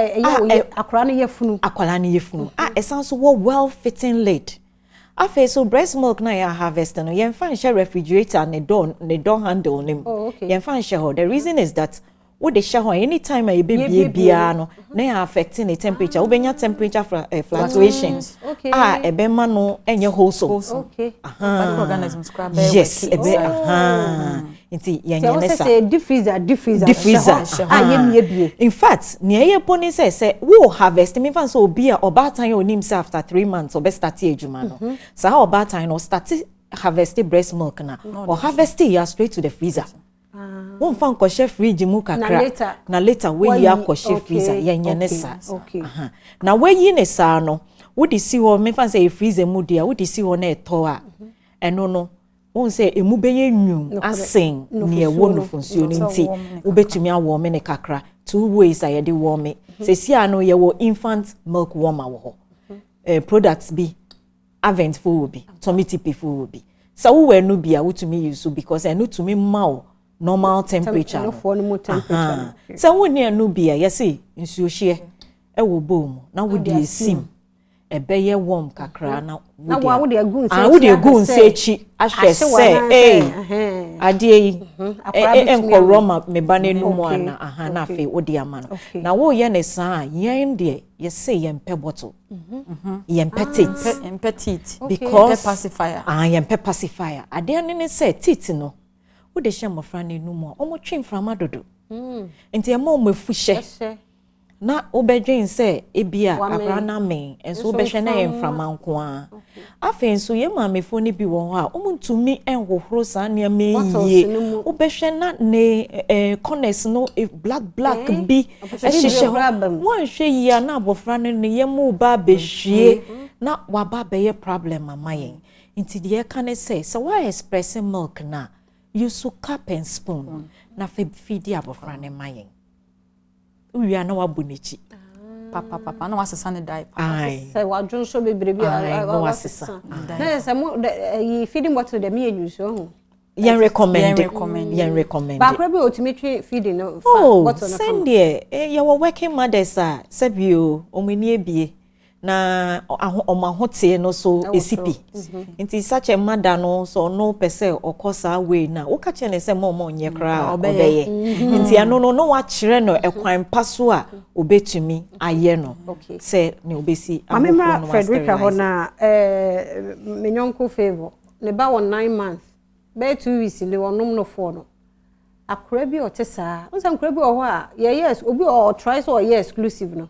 akwadaa no yɛ funu. Akwadaa no yɛ funu a, ɛsan so wɔ well fitting lid. Afei so breast milk na yɛ harvest no, yɛmfa nhyɛ refrigerator ne door handle ne mu. Yɛmfa nhyɛ hɔ. The reason is that wode hyɛ hɔ, anytime a yɛbɛbie biara no na yɛ affect ne temperature, wobɛnya temperature fluctuation a ɛbɛma no ɛnyɛ wholesome. Yes, ɛbɛ. Nti yɛnyɛ ne sa. Sɛ deep freezer, deep freezer, deep freezer a yɛmmie. In fact, nea ɛyɛ po ne sɛ wo harvest, mefa sɛ obi a ɔbaatan a onim sɛ after 3 months ɔbɛ start adwuma no, saa ɔbaatan no start harvest breast milk na ɔharvest ya, straight to the freezer. Womfa nkɔhyɛ fridge mu kakra na later wayi akɔhyɛ freezer. Yɛnyɛ ne saa. Na wayi ne saa no, wode si hɔ, mefa sɛ yɛ freezer mu deɛ, wode si hɔ na ɛtɔ a, ɛno no wɔn sɛ emu bɛyɛ nwum asen nea ɛwɔ nufunsuo no, nti wobɛtumi awarm ne kakra. Two ways a yɛde warm. Sɛsi a no, yɛwɔ infant milk warmer wɔ hɔ, products bi, Avent fo wɔ bi, Tommee Tippee fo wɔ bi. Sɛ wowɔ ɛno bi a, wotumi use so because ɛno tumi ma wo normal temperature no. Sɛ wonni ɛno bi a, yɛse nsuo hyeɛ ɛwɔ bowl mu na wode esim, ɛbɛyɛ warm kakra na wode egu nsa akyi ahwɛ sɛ ee, adeɛ yi nkɔrɔ ma me ba n'anum ana aha, na afei wode ama no. Na woyɛ ne saa a, yɛn deɛ yɛsɛ yɛmpɛ bottle, yɛmpɛ teat. Yɛmpɛ teat. Because yɛmpɛ pacifier. Ah, yɛmpɛ pacifier. Adeɛ no ne sɛ teat no, wode hyɛ mmɔfra n'anum a, wɔn twe mframa dodo, nti ɛma wɔn afu hyɛ na wobɛdwen sɛ ebi a akwaraa no amee, nso wobɛhwɛ na yɛ mframa nko ara. Afei nso yɛn maamefoɔ no bi wɔ hɔ a wɔntumi nhohoro saa nneɛma yi yie. Wobɛhwɛ na ne corners no black black bi ɛhyehyɛ hɔ. Wɔnhwɛ yie a, na abɔfra no ne yam ba abɛhwie na waba abɛyɛ problem ama yɛn. Nti deɛ ɛka ne sɛ wɔayɛ express milk na use cup and spoon na afei feed abɔfra no ma yɛn. Wia na wabɔ n'akyi. Papapapa na wasesa ne diaper. Sɛ wadwo nso bebree bi a, na wasesa. Na yɛ sɛ mo ɛyi feeding bottle dɛm yɛ nyusu ho. Yɛn recommend, yɛn recommend. Baakora bi a otumi twe feeding no fa bottle no. Sɛndeɛ yɛwɔ working mothers a, sɛbi o, wɔn ani ebie na ɔmo ahoteɛ no so esi pi, nti such a mother no, sɛ ɔno pɛ sɛ ɔkɔ saa way na woka kyerɛ ne sɛ mo ɔmo nyɛ koraa, ɔbɛyɛ. Nti ɛno no na wakyerɛ no ɛkwan pa so a obetumi ayɛ no sɛ ne obesi. Maame mra Frederica hɔ na me nyɔnko Favour ne ba wɔ 9 months, bɛyɛ 2 weeks ne ɔnom no foɔ no. Akora bi a ɔte saa nsa, nkora bi wɔ hɔ a yɛyɛ obi ɔtry sɛ ɔyɛ exclusive no,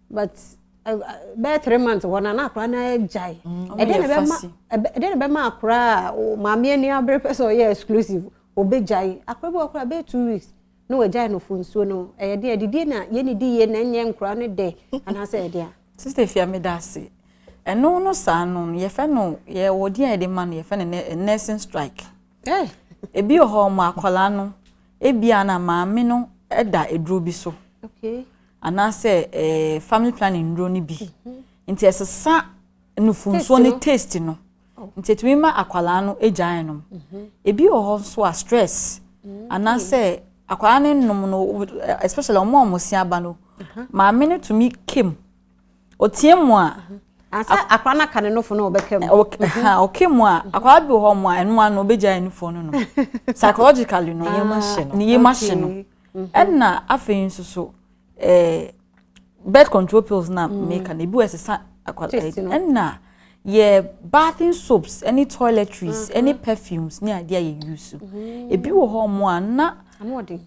but bɛyɛ 3 months hɔ na akora no agyae. Ɛdeɛ na bɛma akora a maame ani abere pɛ sɛ ɔyɛ exclusive obɛgyae? Akora bi wɔ akora bɛyɛ 2 weeks na wagyae no fo nsuo no, ɛyɛ deɛ didie na yɛne di yie na ɛnyɛ nkora no dɛ anaasɛ ɛdeɛ a? Sister Fia, mi da ase. Ɛno no saa no, yɛfɛ no, yɛwɔ din a yɛde ma no, yɛfɛ no nursing strike. Ebi wɔ hɔ ɔmo akwadaa no, ebia na maame no ɛda eduro bi so anaasɛ family planning nduro no bi, nti ɛsesa nufunsuo ne taste no, nti etumi ma akwadaa no egyae nom. Ebi wɔ hɔ nso a, stress anaasɛ akwadaa no nom no, especially ɔmo a ɔmo si aba no, maame no tumi kem otie mu a. Asa akwadaa no aka ne nofo na ɔbɛka mu. Ɔka mu a, akwadaa bi wɔ hɔ mo a, ɛno ano ɔbɛgyae nufoɔ no no psychologically no. Ne yam ahye no. Ne yam ahye no. Ɛna afei nso so birth control pills na meka na ebi wɔ ɛsesa akwadaa. Ɛna yɛ bathing soaps ɛne toiletries ɛne perfumes ne adeɛ a yɛ use, ebi wɔ hɔ mo a na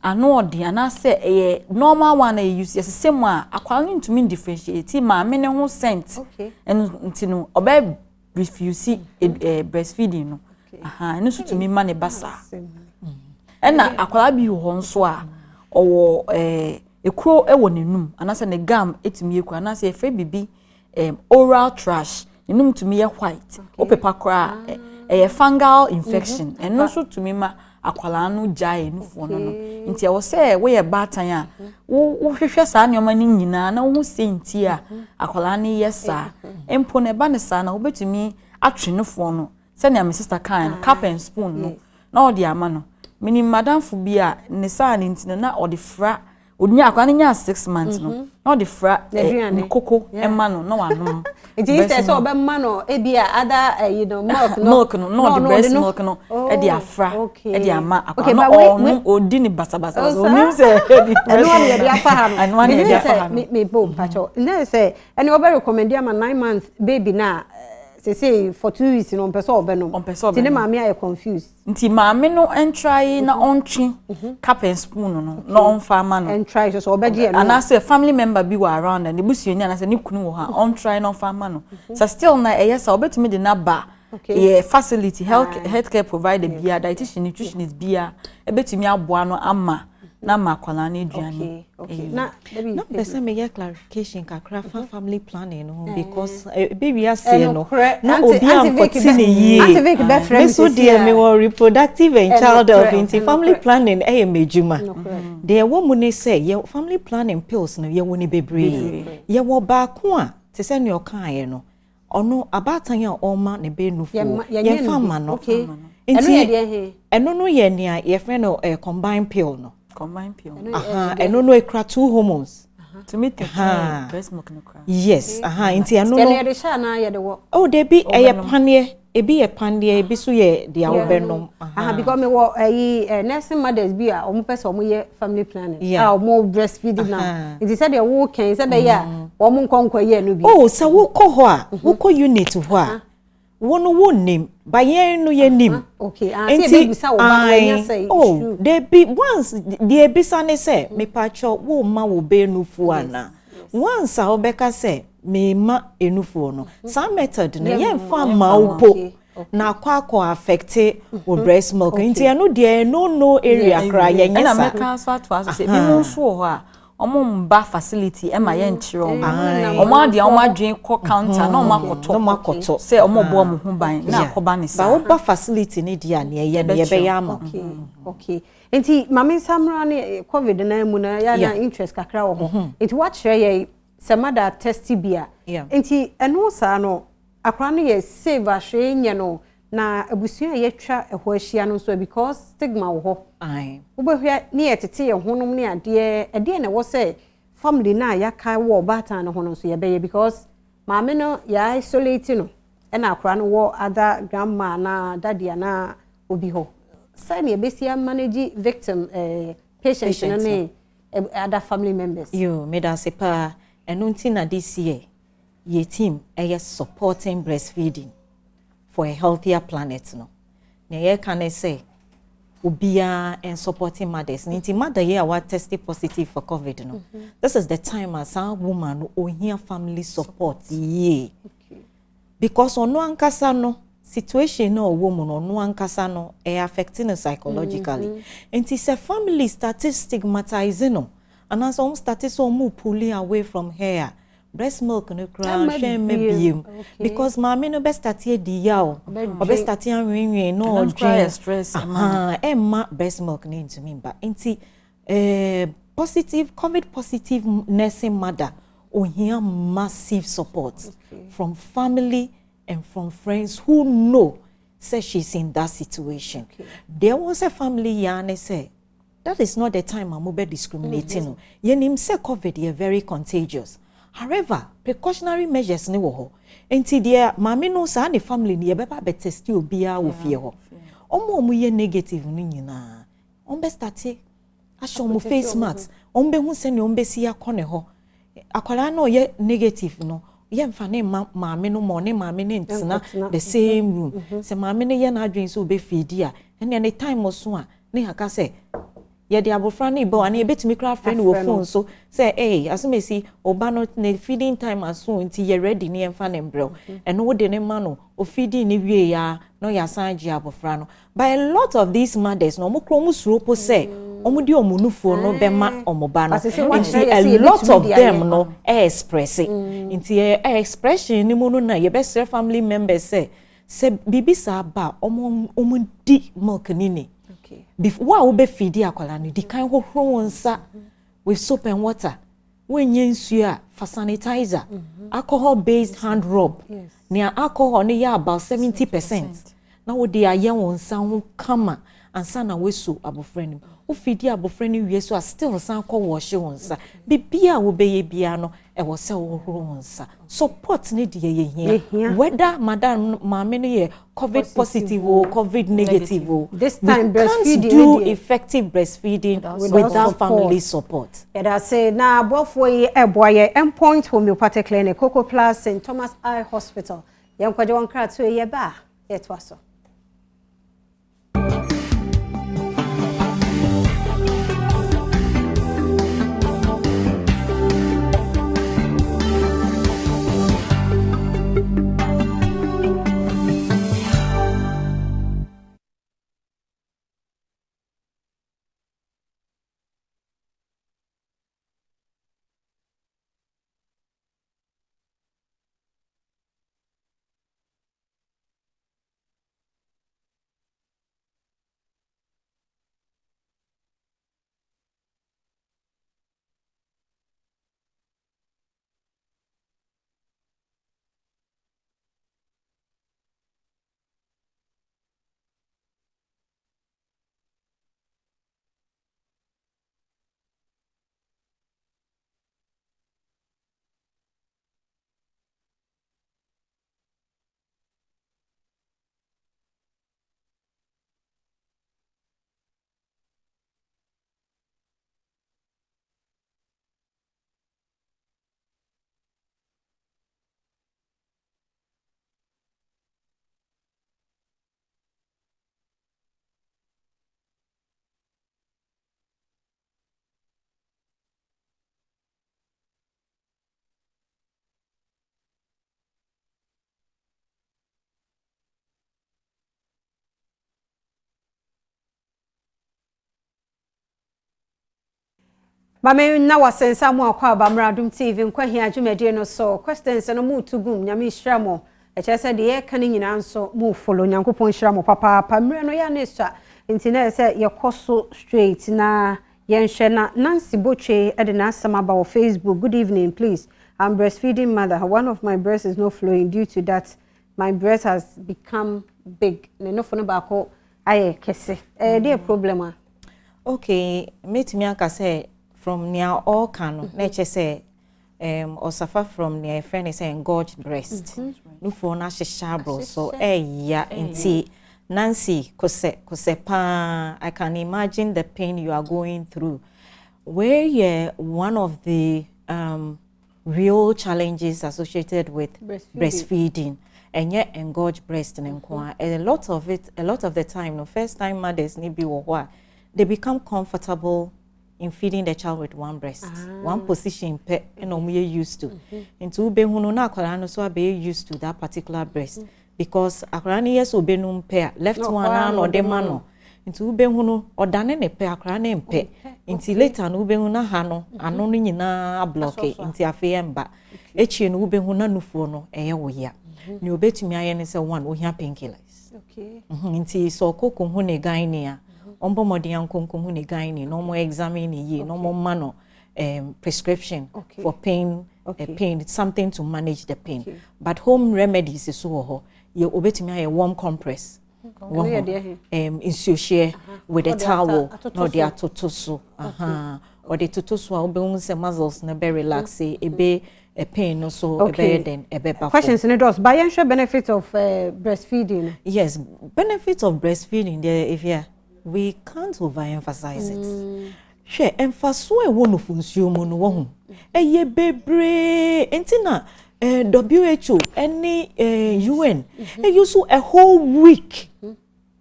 ano ɔden anaasɛ ɛyɛ normal one na yɛ use, yɛsesɛ mu a, akwadaa no ntumi differentiate maame ne ho scent. Ɛno nti no ɔbɛ refuse breastfeeding no. Ɛno nso tumi ma ne ba saa. Ɛna akwadaa bi wɔ hɔ nso a ɔwɔ ekuro ɛwɔ n'anum anaasɛ ne gum etumi ekuro anaasɛ yɛfrɛ bibi oral thrush, n'anum tumi yɛ white, wopepa koraa, ɛyɛ fungal infection. Ɛno nso tumi ma akwadaa no gyae nufoɔ no. Nti ɛwɔ sɛ woyɛ baatan a, wohwehwɛ saa nneɛma no nyinaa na wohu sɛ nti a akwadaa no yɛ saa mpo na ɛba ne saa na wobɛtumi atwe nufoɔ no sɛnea me sister kan no, cup and spoon no, na ɔde ama no. Menim madamfo bi a ne saa ne nti no na ɔde fra onya akwadaa no nya 6 months no, na ɔde fra ne koko ɛma no na wanom. Nti sɛ ɔbɛma no ebi a ada ɛyi no milk no. Milk no na ɔde breast milk no ɛde afra ɛde ama akwadaa no, ɔno odi ne basabasa, onim sɛ ɛdi. Ɛno ano yɛde afa ha no. Ɛno ano yɛde afa ha no. Me bo mpakyɛw ne sɛ ɛne ɔbɛ recommend ama 9 months baby na. Sese for 2 weeks no, ɔmpɛ sɛ ɔbɛnom. Ɔmpɛ sɛ Nti ne ɔbɛnom. maame ayɛ confused. Nti maame no ntry na ɔntwe cup and spoon no na ɔmfa ama no. Ɛntry so sɛ ɔbɛgye ɛno. Anaasɛ family member bi wɔ around na ne busuani anaasɛ ne kunu wɔ hɔ a, ɔntry na ɔmfa ama no. Sɛ still na ɛyɛ sɛ ɔbɛtumi de n'aba yɛ facility, health care provider bia, dietitian, nutritionist bia ɛbɛtumi aboa no ama na ama akwadaa no aduane. Okay. Na dabi. Na mpɛ sɛ meyɛ clarification kakra fa family planning no ho because ebi wiase no Ɛnokorɛ. na obi Auntie Vicky ankɔte ne yie. Auntie Vicky bɛfrɛ Me me so sisi deɛ a. mewɔ reproductive and child health, nti family planning ɛyɛ m'adwuma. Deɛ ɛwɔ mu ne sɛ yɛ family planning pills no, yɛwɔ ne bebree. Yɛwɔ baako a te sɛ nea ɔkaeɛ no, ɔno abaatan a ɔma ne bɛ nufoɔ Yɛnyɛ yɛmfa no bi. ma no. Ɛno yɛ deɛ he? Ɛno no yɛ nea yɛfrɛ no combined pill no. Combined pill. Ɛno yɛ Aha, deɛ ɛno no ekura two hormones. Tumi tete breast milk no koraa. Yes, aha, nti ɛno Ɛno no yɛde hyɛ anaa yɛde wɔ? Oh, debi, ɛyɛ Wobɛnom. paneɛ. Ebi yɛ paneɛ, ebi so yɛ deɛ wobɛnom. Aha, because me wɔ ɛyi nursing mothers bi a wɔn pɛ sɛ wɔn yɛ family planning a wɔn breastfeeding now. Nti sɛdeɛ wo kɛn sɛ bɛyɛ a wɔn nkɔ yɛ no bi. Oh, sɛ wokɔ hɔ a, wokɔ unit hɔ a, wo no wonnim, ba yɛn no yɛnim. Okay, ah, sɛ yɛbɛbisa wo ba no wɔnya sɛ it's oh true. Debi, once deɛ ebisa ne sɛ, mepatwɔ, wo ma wo bɛ nufuo ana? Once a wobɛka sɛ mema enufuo no, saa method no yɛmfa ma wo po na akɔ affect wo breast milk. Nti ɛno deɛ, no area koraa yɛnyɛ Ɛna saa. Mɛka nso ato aso sɛ ebi mu nso wɔ hɔ a ɔmo mba facility ɛma yɛnkyerɛ ɔmo. Ɔmo adeɛ, ɔmo adwene kɔ counter na ɔmo akɔtɔ. Na ɔmo akɔtɔ. Sɛ ɔmo bɔ ɔmo ho ban na akɔba ne Ba saa. woba facility ne deɛ a, neɛ ɛyɛ no Yɛbɛkyerɛ. yɛbɛyɛ ama wo. Okay, nti maame nsamra ne COVID na mu na yɛ na interest kakra wɔ hɔ, nti wakyerɛ yɛ sɛ mother test bi a, nti ɛno saa no akwaraa no yɛ save ahwee nyɛ no na abusua a yɛtwa ɛhɔ ahyia no nso, because stigma wɔ hɔ. Wobɛhwɛ ne yɛtete yɛn honom ne adeɛ, ɛdeɛ na ɛwɔ sɛ family no a yɛaka wɔ ɔbaatan no ho no nso yɛbɛyɛ, because maame no yɛ isolate no, ɛna akwaraa no wɔ other grandma anaa daddy anaa obi hɔ, sɛnea yɛbɛsi manage victim patient no Patient. ne other family members. Yo, meda ase paa. Ɛno nti na this year yɛ team ɛyɛ supporting breastfeeding for a healthier planet no. Nea yɛka ne sɛ obiara and supporting mothers. Nti mother yi a wa test positive for COVID no, this is the time a saa woman no ohia family support yie, because ɔno ankasa no situation na ɔwɔ mu no, ɔno ankasa no ɛyɛ affecting no psychologically. Nti sɛ family start stigmatizing no anaasɛ wɔn start sɛ wɔn pulling away from her a, breast milk no koraa Ɛmma hwɛ mma biem. Biem because maame no bɛ start adi yaw, Ɔbɛdwen. ɔbɛ start anwenwen na Ɛno nso koraa yɛ ɔdwen stress ɛma no. Aha, ɛmma breast milk no ntumi mba. Nti positive, COVID positive nursing mother ohia massive support from family and from friends who know say she's in that situation. Deɛ wɔ sɛ family yaa ne sɛ that is not the time a mo bɛ discriminate no. Yɛnim sɛ COVID yɛ very contagious, however precautionary measures ne wɔ hɔ. Nti deɛ maame no saa ne family no, yɛbɛba abɛ test obiara wɔ fie hɔ. Ɔmo a ɔmo yɛ negative no nyinaa, ɔmo bɛ start ahyɛ ɔmo face mask, ɔmo bɛhu sɛnea ɔmo bɛsi akɔ ne hɔ. Akwadaa no a ɔyɛ negative no, yɛmfa ne ma maame no ma ɔne maame no ntena Nkɔtena. the same room. Sɛ maame no yɛ n'adwene sɛ ɔbɛfeedi a, ɛnea ne time so a ne yɛaka sɛ yɛde abɔfra no ibɔ anaa yɛbɛtumi koraa afrɛ no wɔ Afrɛ no. phone so sɛ ee, asomesi ɔba no ne feeding time aso, nti yɛ ready ne yɛmfa ne mbrɛw. Ɛno wode ne ma no, ofeeding ne wie ya na ɔyɛ asan gye abɔfra no. But a lot of these mothers no, ɔmo kora ɔmo suro po sɛ ɔmo de ɔmo nufuo no bɛma ɔmo ba no. Ase sɛ wɔakyerɛ Nti yɛ sɛ a lot yɛbɛtumi of de ayɛ. them no ɛyɛ express. Nti ɛ expression ni mu no na yɛbɛsrɛ family members sɛ biribi saa ba a, ɔmo di milk ni ni before wo a wobɛfeedi akwadaa no, di kan hohoro wo nsa with soap and water. Wonyɛ nsuo a, fa sanitizer, alcohol based hand rub. Nea alcohol no yɛ about 70% na wode ayɛ wo nsa ho kama ansa na woaso abɔfra no mu. Wofeedi abɔfra no wie so a, still san kɔ wɔɔhye wo nsa. Biribiara a wobɛyɛ biara no, ɛwɔ sɛ wohohoro wo nsa. Support ne deɛ yɛhia, Yɛhia. whether madam maame no yɛ COVID positive o, COVID negative o. This time We can't breastfeeding do ne deɛ. effective breastfeeding Without without support. family support. Yɛda ase na aboafoɔ yi ɛboa yɛ: Endpoint Homeopathic Clinic, Coco Plus, St Thomas Eye Hospital. Yɛnkɔgye wɔn nkratoɔ yi, yɛba a, yɛtoa so. Mame na wasensa mo akɔ aba mmra Adom TV Nkwahia dwumadie no so. Questions no mo to gum, Nyame nhyira mo. Ɛkyerɛ sɛ deɛ yɛka no nyinaa nso mo follow. Nyankopɔn nhyira mo papaapa. Mmerɛ no yɛ a na ɛsua nti na ɛyɛ sɛ yɛkɔ so straight na yɛnhwɛ. Na Nancy Botwe de n'asɛm aba wɔ Facebook. Good evening, please. I'm breastfeeding mother. One of my breasts is not flowing. Due to that, my breast has become big. Ne nofo no baako ayɛ kɛse. Ɛyɛ deɛ problem a? Okay, mɛtumi aka sɛ from nea ɔreka no, na ɛkyɛ sɛ ɔsuffer from nea yɛfrɛ no sɛ engorged breast. Nufoɔ no ahyehyɛ aborɔ so, ɛɛya. Nti Nancy, kosɛ kosɛ paa, I can imagine the pain you are going through. Wei yɛ one of the real challenges associated with breastfeeding. Ɛnyɛ engorged breast ne nko a. A lot of it, a lot of the time no, first time mothers ni bi wɔ hɔ a, they become comfortable in feeding the child with one breast. One position pɛ ɛna wɔn yɛ used to. Nti wobɛhu no na akwadaa no so abɛyɛ used to that particular breast because akwadaa no yɛ sɛ ɔbɛnum pɛ a, left one na ɔde ma no. Nti wobɛhu no ɔdane ne pɛ, akwadaa no mpɛ. Nti later no wobɛhu na ha no ano no nyinaa block, nti afei ɛmba. Akyire no wobɛhu na nufoɔ no ɛyɛ wo ya. Nea obɛtumi ayɛ ne sɛ, one, ohia painkillers. Nti sɛ ɔkɔ kɔhu ne gynae a, ɔmbɔ mmɔden ankɔ nkɔhu ne gynae na ɔmo examine ne yie na ɔmo ma no prescription for pain, pain, something to manage the pain. But home remedies so wɔ hɔ. Yɛ obetumi ayɛ warm compress. Ɛno yɛ deɛ he? Nsuohyɛ with a towel na ɔde atoto so. Ɔde toto so a, wobɛhu sɛ muscles no bɛ relax, ebe pain no so ɛbɛyɛ den, ɛbɛba fam. Questions no dɔɔso. Ba yɛnhwɛ benefit of breastfeeding no. Yes, benefit of breastfeeding there, if yeah, we can't overemphasize it. Hwɛ, mfasoɔ a ɛwɔ nufunsuo mu no wɔ ho ɛyɛ bebree, nti na WHO ɛne UN ɛyi so a whole week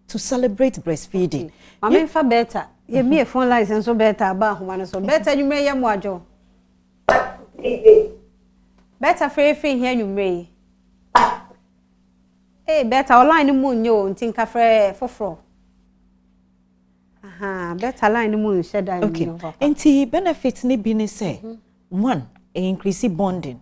to celebrate breastfeeding. Maame nfa Bɛɛta, yɛmie phone lines nso. Bɛɛta aba ahoma no so. Bɛɛta, nwummerɛ yɛ mo adwo. Bɛɛta, frɛ hia nwummerɛ yi. Ee, Bɛɛta, ɔline no mu nyɛ o, nti nka frɛ foforɔ. Aha, Bɛɛta line no mu nhyɛ da nyɛ papa. Nti benefit ne bi ne sɛ, one, increase bonding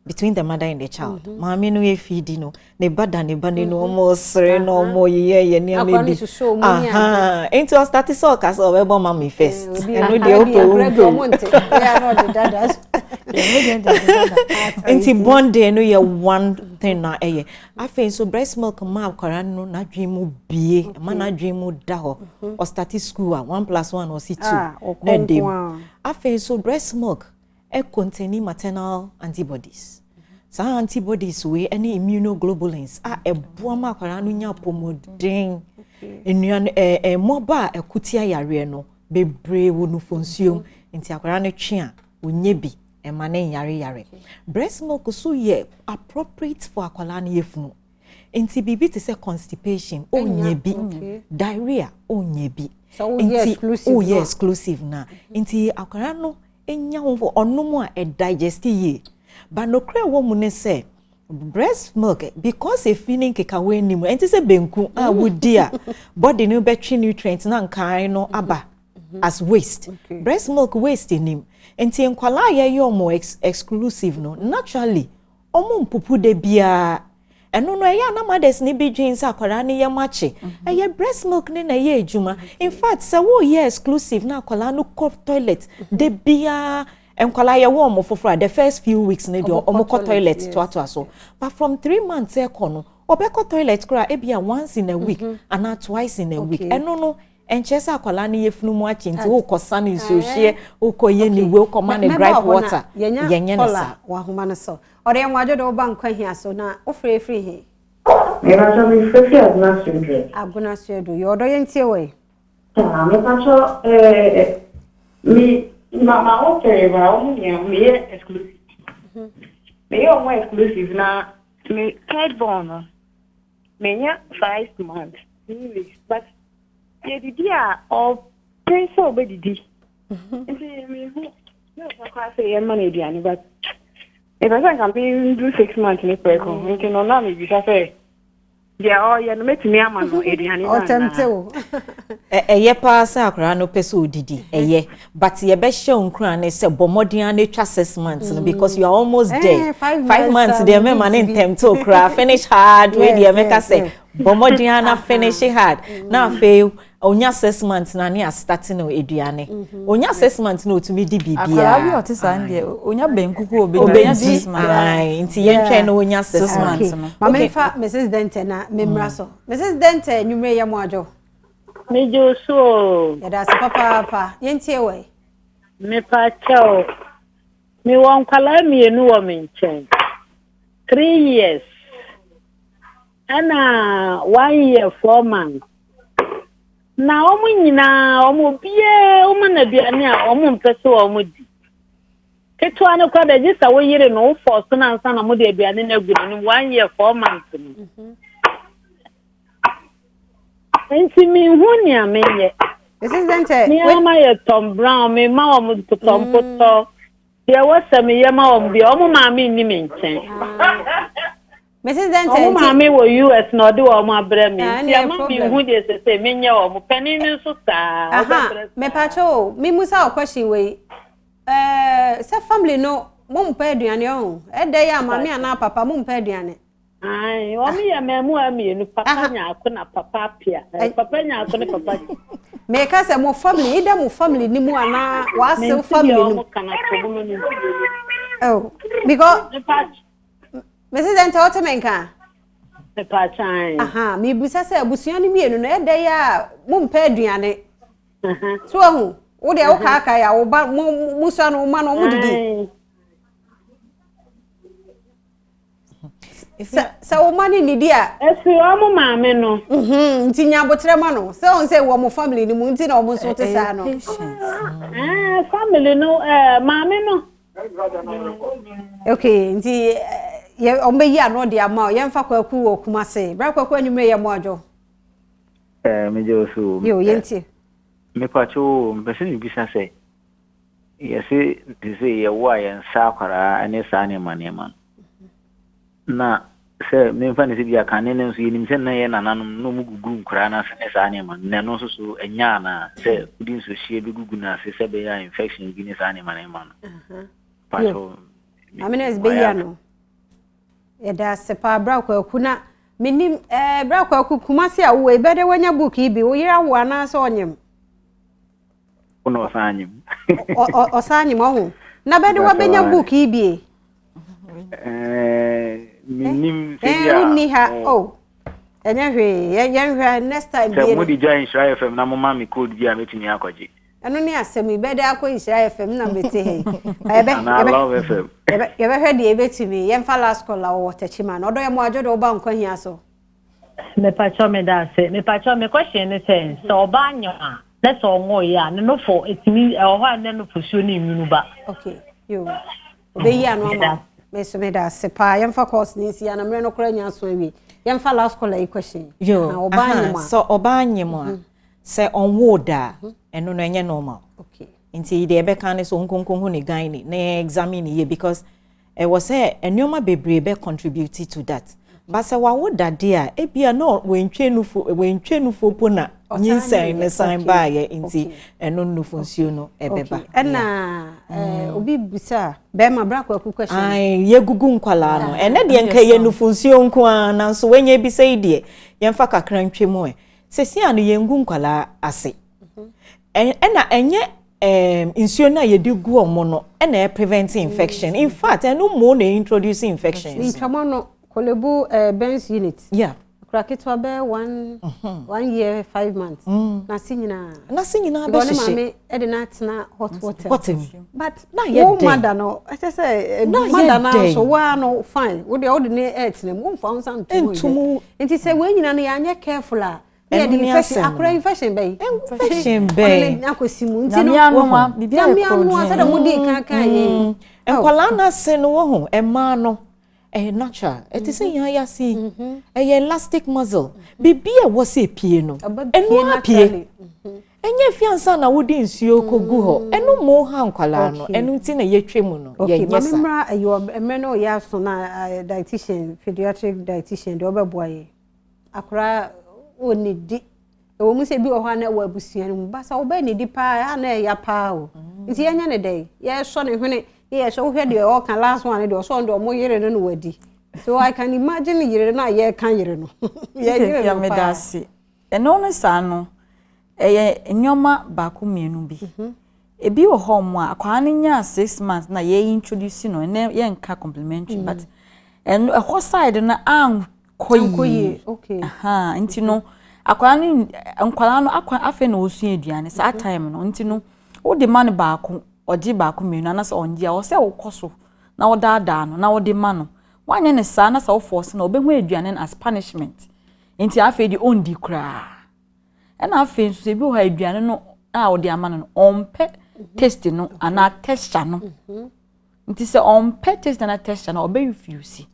between the mother and the child. Maame no efidi no, ne ba da ne ba ne no, ɔmo sere na ɔmo yeyɛ yɛ nneɛma Akwadaa no bi. hyehyɛ ɔmo ne ade. Aha, nti ɔstart sɛ ɔka sɛ ɔbɛbɔ mami first. Obi Ɛno deɛ akwadaa bi wopɛ wo akwadaa bi mpɛ o. ɔmo nte. Ɛyɛ a na ɔde dada so. Nti bonding no yɛ one thing na ɛyɛ. Afei nso breast milk ma akwadaa no n'adwene mu bie, ɛma n'adwene mu da hɔ. Ɔstart school a, one plus one ɔsi two. Ah, ɔkɔ Na ɛda nko mu. a. Afei nso breast milk contain maternal antibodies. Saa antibodies wei ne immunoglobulins a ɛboa ma akwadaa no nya apɔmuden. Nnuane ɛɛ mmoaba a ɛko tia yareɛ no bebree wɔ nufonsuo mu, nti akwadaa no twe a, onye bi. Ɛmma no nyare yare. Breast milk nso yɛ appropriate for akwadaa no yafunu. Nti biribi te sɛ constipation, ɔnnya bi. Diarrhea, ɔnnya bi. Nti woyɛ exclusive no a, nti akwadaa no nya ho, ɔnom a, ɛdigest yie. But nokorɛ ɛwɔ mu ne sɛ, breast milk, because efi ne nkekawa anim, ɛnte sɛ benku a wodi a body no bɛtwe nutrient na nkae no aba as waste. Breast milk waste nim. Nti nkwalaa a yɛyɛ ɔmo exclusive no, naturally ɔmo mpupu da biara. Ɛno no, ɛyɛ a na mothers ne bi dwen sɛ akwadaa no yam akye. Ɛyɛ breast milk ne na ɛyɛ adwuma. In fact, sɛ woyɛ exclusive na akwadaa no kɔ toilet da biara, nkwalaa yɛwɔ ɔmo foforɔ a, the first few weeks ne deɛ, ɔmo kɔ toilet toatoa so, but from 3 months ɛkɔ no, ɔbɛkɔ toilet koraa ebia once in a week anaa twice in a week. Ɛno no ɛnkyerɛ sɛ akwadaa no yɛfunu mu akyi nti wokɔ sa no nsuohyeɛ, wokɔ yɛ ne wei, wokɔ ma ne gripe water, yɛnyɛ ne saa. Wahoma no so ɔde yɛn wadwo de woba nkwa hia so na wofrɛ firi he? Mepakyɛ, mefrɛ fi Agona Suaduro. Agona Suaduro yɛ ɔdɔ, yɛntie wɔ yi. Ah, mepakyɛ, me ma wo pɛrɛ ba wɔn nyinaa meyɛ exclusive. Meyɛ wɔn exclusive na me third born no menya 5 months 2 weeks, but yɛdidi a, ɔpɛ sɛ ɔbɛdidi, nti mehu ne ɔfa koraa sɛ yɛma no aduane, but mepɛ sɛ nka mendu 6 months ne prɛko, nti no na mebisa sɛ deɛ ɔyɛ no, mɛtumi ama no aduane no anaa? Ɔtɛmte wo. Ɛyɛ paa sɛ akwaraa no pɛ sɛ odidi, ɛyɛ, but yɛbɛhyɛ wo nkuran ne sɛ bɔ mmɔden a na atwa 6 months no, because you are almost there. Eh, 5 5 months deɛ, mɛma ne ntɛm to koraa finish hard. Wei deɛ, mɛka sɛ bɔ mmɔden a na finish hard, na afei onya 6 months na ne astart no aduane. Onya 6 months na otumi di Akwadaa bi biribiara. a ɔte saa no deɛ, onya benku ko, obɛdi. Onya Obɛdi. 6 months. Ae, nti yɛntwɛn na onya six Six months. months no. Ma memfa Mrs Dente na memmra so. Mrs Dente, nwummerɛ yɛ mo adwo. Megye wo so o. Yɛda ase papaapa, yɛntie wɔ yi. Mepa kyɛw. Mewɔ nkwalaa mmienu wɔ me nkyɛn. 3 years. Ɛna 1 year 4 months. Na wɔn nyinaa, wɔn obiara, wɔn na aduane a wɔn mpɛ sɛ wɔn di. Ketewa no koraa de, gye sɛ woyere no, wofɔ so na ansa na mode aduane no agu n'anim, 1 year 4 months no. Nti minhu nea menyɛ. Mrs Dente. Me ama yɛ Tom Brown, me ma wɔn mpotɔmpotɔ. Deɛ wɔsɛ meyɛ ma wɔn bia, wɔn maame nni me nkyɛn. Mrs Dente. Wɔn maame wɔ US na ɔde wɔn abrɛ me. Ah, Nti ɛnneɛ ama problem. minhu deɛ sɛ menyɛ wɔn. Panin no nso saa. Aha. Ɔbɛbrɛ saa. Mepakyɛ o, mimusa o, question wei, sɛ family no mompɛ aduane ɔho, ɛdɛ yɛ a maame anaa papa mompɛ aduane? Ae, wɔn yɛ mmaamua mmienu, papa Aha. nyaako na papa apia. Papa nyaako ne papa. Meka sɛ mo family, either mo family ni mu anaa w'asew Mente family deɛ no mu. wɔn ka na tɔbolo no. Oh, because Mepa Mrs Dente, ɔte me nka? Mepa kyan. Aha, mebusa sɛ abusua no mmienu no, ɛdɛ yɛ a mompɛ aduane so, ahu wo deɛ wokaakae a, wo ba mo musua no, wo ma no, ɔmo didi? Sɛ wo ma no nnidi a, Efiri wɔn maame no. Nti nya abotrɛ ma no sɛ ɔn sɛ wɔ mo family no mu nti na ɔmo nso te saa no. Patience. Eh, family no, maame no. Okay, nti yɛ ɔmo bɛyi ano de ama o. Yɛmfa Kwaku wɔ Kumase. Bra Kwaku, anwummerɛ yɛ mo adwo. Megye wo so. Yo, yɛntie. Mepakyɛ o, mepɛ sɛ mebisa sɛ yɛse te sɛ yɛwo a, yɛnsa akwaraa ne saa nneɛma nneɛma no, na sɛ memfa ne sɛ bi akane no nso, yɛnim sɛ na yɛ nananom na ɔmu gugu nkoraa no ase ne saa nneɛma no, na ɛno nso so ɛnya anaa sɛ wode nsuohyie bɛgugu no ase sɛ ɛbɛyɛ a infection bi ne saa nneɛma nneɛma no? Pakyɛ o. Maame no bɛyi ano. Yɛda ase paa, bra Kwaku. Na menim bra Kwaku, Kumase a wowɔ yi, bɛdɛ wanya book yi bi, wo yere awo anaasɛ ɔnyem? Wo na ɔsan anyim. Ɔsan anyem ɔho na bɛde wabɛnya book yi bie. Menim sɛ bi a Wonni ha o, ɛnyɛ hwee, yɛnhwɛ next time. Sɛ Bie mode gya Nhyira FM na moma me code bi a, mɛtumi akɔgye. Ɛno ne asɛm yi, bɛde akɔ Nhyira FM na mete ha yi. Yɛbɛ anaa yɛbɛ Love FM. Yɛbɛhwɛ deɛ yɛbɛtumi. Yɛmfa last call a wɔwɔ Tɛkyima no. Ɔdɔ, yɛ mo adwo de woba nkwa hia so. Mepakyɛw, meda ase. Mepakyɛw, me question ne sɛ ɔbaa nyem a, na sɛ ɔnwoeɛ a, ne nofo ɛtumi ɛwɔ hɔ a, ne nofosuo ne nwunu ba? Okay, yo. Ɔbɛyi ano ama wo. Me nso meda ase paa. Yɛmfa calls no nsi ana mmerɛ no koraa nya aso awie. Yɛmfa last caller yi question. Yo, aha, sɛ ɔbaa nyem a, sɛ ɔnwoo da a, ɛno no ɛnyɛ normal. Okay. Nti deɛ ɛbɛka ne sɛ ɔnkonkonhu ne gynae na examine yie because ɛwɔ sɛ nneɛma bebree bɛ contribute to that. But sɛ wawo dade a, ebia na wantwa nufu, wantwa nufu po na nyinsɛn ne san baayɛ nti ɛno nufu nsuo no ɛbɛba. Ɛna obi bisa bɛrima bra kwaku question. Ayi yɛgugu nkwalaa no. Ɛnɛ deɛ nka yɛ nufu nsuo nko ara nanso wɔnyɛ bisa yi deɛ yɛmfa kakra ntwa mu ɛ. Sɛsi a no yɛngu nkwalaa ase. Ɛna ɛnyɛ nsuo no a yɛde gu ɔmo no ɛna ɛ prevent infection. In fact, ɛno mo na introduce infections. Ntwama no Korle Bu burns unit. Akora ketewa bɛyɛ 1 year 5 months. Na se nyinaa. Na se nyinaa Because ne bɛhyehyɛ. maame ɛde no atena hot water. Water mu. But Na yɛ wo dɛn? mother no ɛkyɛ sɛ Na yɛ mother no dɛn? nso waa no fine, wo deɛ wode ne ɛtena mu, womfa wo nsa nto Nto mu. Nti sɛ wei nyinaa no yɛanyɛ careful a, na Ɛno yɛde ne infection asɛm no. akora infection bɛyi. Infection bɛn? Ɔne ne akɔsi mu nti no Nyame anoma biribi ayɛ Nyame anoa sɛdeɛ mode kan kan yɛ. Nkwalaa no ase no wɔ ho, mmaa no ɛyɛ natural, ɛte sɛ yɛn ayase yi, ɛyɛ elastic muscle, biribi a ɛwɔ sɛ epie no ɛno apue. Ɛnyɛ fi ansa na wode nsuo kɔgu hɔ, ɛno mo ha nkwalaa no. Ɛno nti na yɛtwa mu no. Okay, yɛnyɛ maame saa. Mmra ɛyɛ mmerɛ no ɔyɛ aso na dietitian, pediatric dietitian deɛ ɔbɛboa yɛ. Akora ɔnidi, ɛwɔ mu sɛ bi wɔ hɔ a na ɛwɔ abusua no mu basa wobɛ nidi paa a na ɛya paa o, nti yɛnyɛ ne dɛn? Yɛsɔ ne hwene ne yɛsɔ wohwɛ deɛ ɔka last one deɛ ɔsɔ ɔno deɛ ɔmo yere no na wadi, so I can imagine yere no a yɛka yere no yɛyere Fia no meda paa. ase. Ɛno no saa no, ɛyɛ nneɛma baako mmienu bi. Ebi wɔ hɔ mo a akwadaa no nyaa 6 months na yɛ introduce no, ɛnɛ yɛnka complementary, but ɛno ɛhɔ side no ankɔ Ankɔ yie. yie, okay. Aha, nti no akwadaa no, nkwadaa no akwa afei na wɔsua aduane saa time no, nti no wode ma no baako, ɔgye baako mmienu anaasɛ ɔngye a, ɔsɛ wokɔ so na wɔdaadaa no na wɔde ma no. Wanyɛ ne saa na sɛ wofɔɔse no, ɔbɛhu aduane no as punishment, nti afei de ɔndi koraa. Ɛna afei nso sɛ ebi wɔ hɔ a aduane no a wɔde ama no no ɔmpɛ taste no anaa texture no, nti sɛ ɔmpɛ taste anaa texture no, ɔbɛ refuse.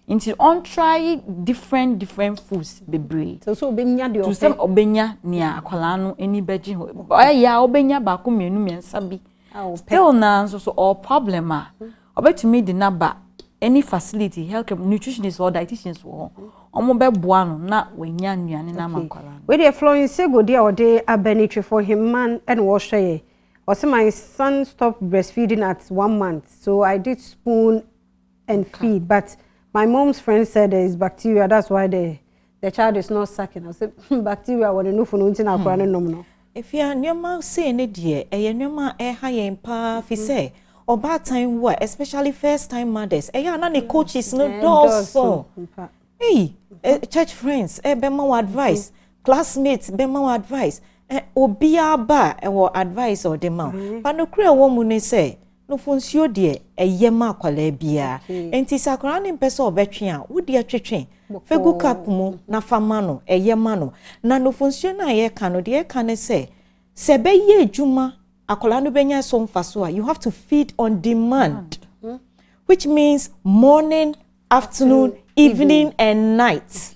Nti ɔntry different different foods bebree sɛ ɔbɛnya deɛ to sɛ ɔpɛ. Ɔbɛnya nea akwadaa no ani bɛgye ho. Ɔyɛ a ɔbɛnya baako mmienu mmiɛnsa bi. A ɔpɛ. Still na nso so ɔwɔ problem a, ɔbɛtumi de n'aba any facility, health nutritionist or dietitians wɔ hɔ, wɔn bɛboa no na wɔanya nnuane no ama nkwadaa no. Wei deɛ Florence Sego deɛ ɔde aba ne twefo hemman ɛna wɔhwɛ yɛ. Ɔsɛ my son stopped breastfeeding at 1 month, so I did spoon and feed, but my mom's friend said there is bacteria, that's why the child is not sucking. Ɔsɛ bacteria wɔ ne nufu no nti na akora ne nom no. Efia, nneɛma sei ne deɛ ɛyɛ nneɛma a ɛha yɛn paa fi sɛ ɔbaatan wo a, especially first time mothers, ɛyɛ ana ne coaches no dɔɔso. Mpa. Hey, church friends bɛma wo advice, classmates bɛma wo advice, obiara ba a ɛwɔ advice a ɔde ma wo. Ba nokura ɛwɔ mu ne sɛ nufunsuo deɛ ɛyɛ ma akwadaa biara, nti sɛ akwadaa ne mpɛ sɛ ɔbɛtwe a, wodi atwetwe fegu cup mu na fa ma no, ɛyɛ ma no. Na nufunsuo no a yɛka no deɛ, yɛka ne sɛ sɛ ɛbɛyɛ adwuma, akwadaa no bɛnya so mfa so a, you have to feed on demand, which means morning, afternoon, evening and night.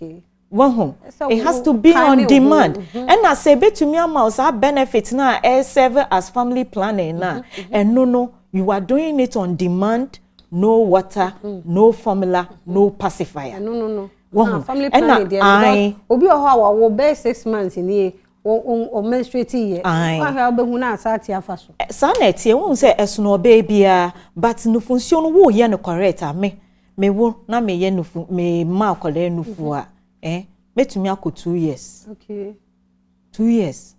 Wahu, it has to be on demand. Ɛna sɛ ebetumi ama wo saa benefit na ɛ serve as family planning na ɛno no, you are doing it on demand, no water, no formula, no pacifier. No. Wahu. Ah, family planning deɛ, because obi wɔ hɔ a wɔwɔ bɛyɛ 6 months nie, wɔ menstruate yɛ. Aye. Wahwɛ a wobɛhu na asa ate afa so. Saa na ɛteɛ. Wohu sɛ ɛsono ɔbaa biara, but nufunsuo no woyɛ no correct a, me mewo na meyɛ nufu, me ma akwadaa nufu a, mɛtumi akɔ 2 years. 2 years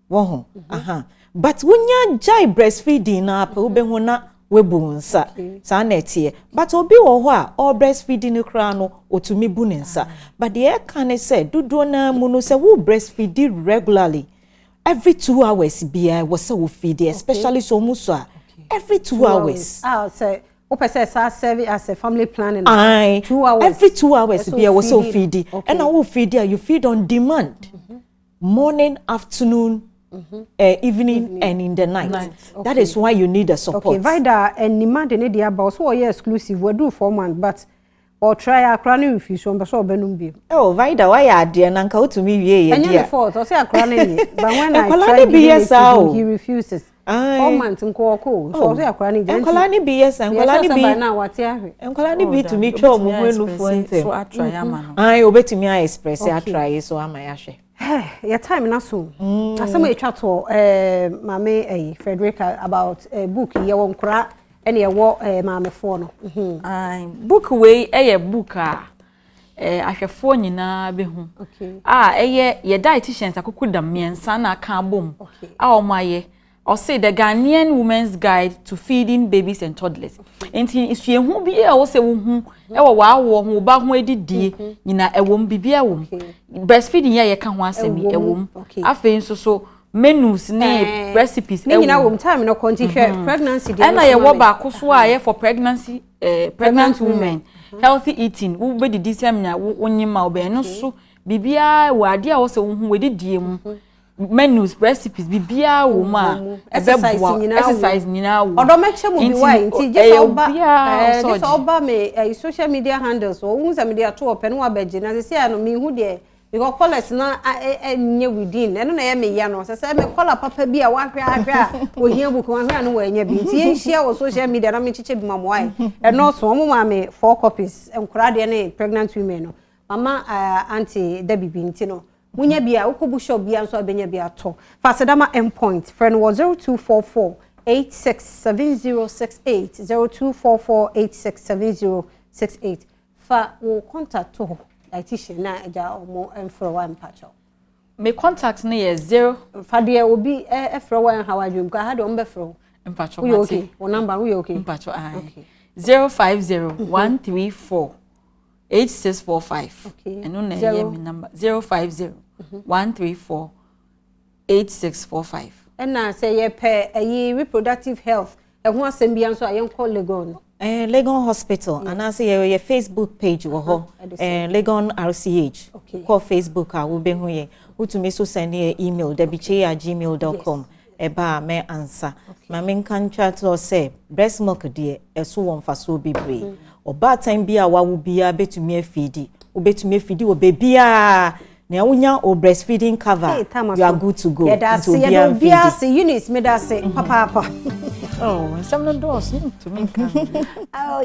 wɔ ho aha, but wonya gyae breastfeeding na apɛ, wobɛhu na webu wo nsa. Saa na ɛteɛ, but obi wɔ hɔ a ɔ breastfeeding no koraa no, otumi bu ne nsa. But deɛ ɛka ne sɛ dodoɔ naa mu no, sɛ wo breastfeed regularly, every 2 hours biara wɔ sɛ wo feed, especially so ɔmo so a, every 2 hours. Ah, sɛ wopɛ sɛ saa serve as a family planning. Aye. 2 hours. Every 2 hours Ɛsɛ biara wɔ sɛ wo feed. wo feed. Ɛna wo feed a, you feed on demand. Morning, afternoon, evening, and in the night. That is why you need the support. Okay, Vida Enima de ne deɛ aba. Ɔso ɔyɛ exclusive, wadu 4 months, but ɔtry, akora no refuse, ɔmpɛ sɛ ɔbɛnum bio. Oh, Vida, wayɛ adeɛ na nka wotumi wie yɛ Ɛnyɛ deɛ. ne fault, ɔsɛ akora no nye, but when I Nkwadaa try no bi giving yɛ it to saa him, o. he refuses. 4 months nko ɔkɔ o, so ɔsɛ akora no gya. Nkwadaa no bi yɛ saa, nkwadaa no bi na wate ahwɛ. Nkwadaa no bi tumi twa ɔmo ho enufoɔ So ntɛm. atry ama no. Ayi, obetumi ayɛ express atry so ama yɛahwɛ. Yɛ time na so asɛm a ɛtwa toɔ, maame ɛyi Frederica, about book yi, yɛwɔ nkora ɛne yɛwɔ maamefoɔ no. Aye, book wei ɛyɛ book a ahwɛfoɔ nyinaa bɛhu a ɛyɛ yɛ dietitians akoko dam mmiɛnsa na aka abom a wɔn ayɛ. Ɔse "The Ghanaian Women's Guide to Feeding Babies and Toddlers". Nti suahu bi a ɛwɔ sɛ wohu ɛwɔ w'awoɔ ho, wo ba ho adidie nyinaa ɛwɔ mu, biribi ɛwɔ mu. Breastfeeding yɛ a yɛka ho asɛm yi Ɛwɔ ɛwɔ mu. mu. Afei nso so menus ne recipes Ne ɛwɔ nyinaa mu. wɔ mu. Time no kɔ nti, hwɛ pregnancy deɛ Ɛna no so yɛwɔ ma me. Baako so a yɛ for pregnancy, pregnant Pregnant women. women, healthy eating, wobɛdidi sɛ mna wonyim a wobɛyɛ no so, biribiara wɔ adeɛ a wɔsɛ wohu wɔdidie mu, menus, recipes, biribiara wɔ mu a Exercise ɛbɛboa. nyinaa wɔ mu. Exercise nyinaa wɔ mu. Ɔdɔ, mɛkyɛ mu bi wa, nti gye ɛyɛ sɛ ɔba obiara ɛɛ ɔsɛ gye sɛ ɔgye. ɔba me social media handles, wɔn sɛ mede ato ɔpɛ no wabɛgye na sisi a no mihu deɛ, because colours na ɛnyɛ within ɛno na ɛyɛ me ya no sɛ me colour papa bi a wahwɛ ahwɛ a ohia book wahwɛ a no wɔanya bi. Nti yɛnhyia wɔ social media na menkyekyɛ bi ma mo ayɛ. Ɛno so wɔn maa me four copies, nkwadaa deɛ ne pregnant women no. Mama auntie da bibi nti no munya bi a wokɔ bookshop bi a nso abɛnya bi atɔ. Fasedama Endpoint, frɛ no wɔ 0244 867068, 0244 867068. Fa wo contact to hɔ, dietitian, na agya ɔmo mfrɛ wa mpakyɛw. Me contact no yɛ zero Fa deɛ obi ɛfrɛ wa nha wadwom ka ha deɛ, ɔmo bɛfrɛ wo. Mpatwɔ. Woyɛ okay? Wo number, woyɛ okay? Mpatwɔ, aye. Okay. 0501348645. Ɛno na Zero. ɛyɛ me number, 0501348645. Ɛna sɛ yɛpɛ ɛyi reproductive health ɛho asɛm bia nso a, yɛnkɔ Legon. Legon Hospital anaasɛ yɛyɛ Facebook page wɔ hɔ. Ɛde sɛ. Legon RCH. Kɔ Facebook a, wobɛhu yɛn. Wotumi so send yɛ email, debikyei@gmail.com. Ɛba a mɛ ansa ma menka ntwa toɔ sɛ breast milk deɛ, ɛso wɔ mfasoɔ bebree. Ɔbaatan bi a wawo biara bɛtumi afeed, wobɛtumi afeed wɔ beebiara nea wonya o breastfeeding cover. Hey, Tama, you are so good to go. Yɛda ase. Nti Yɛda obiara obiara mfeed. ase. Eunice, meda ase papaapa. Oh, nsɛm no dɔɔso, ntumi nka. Oh.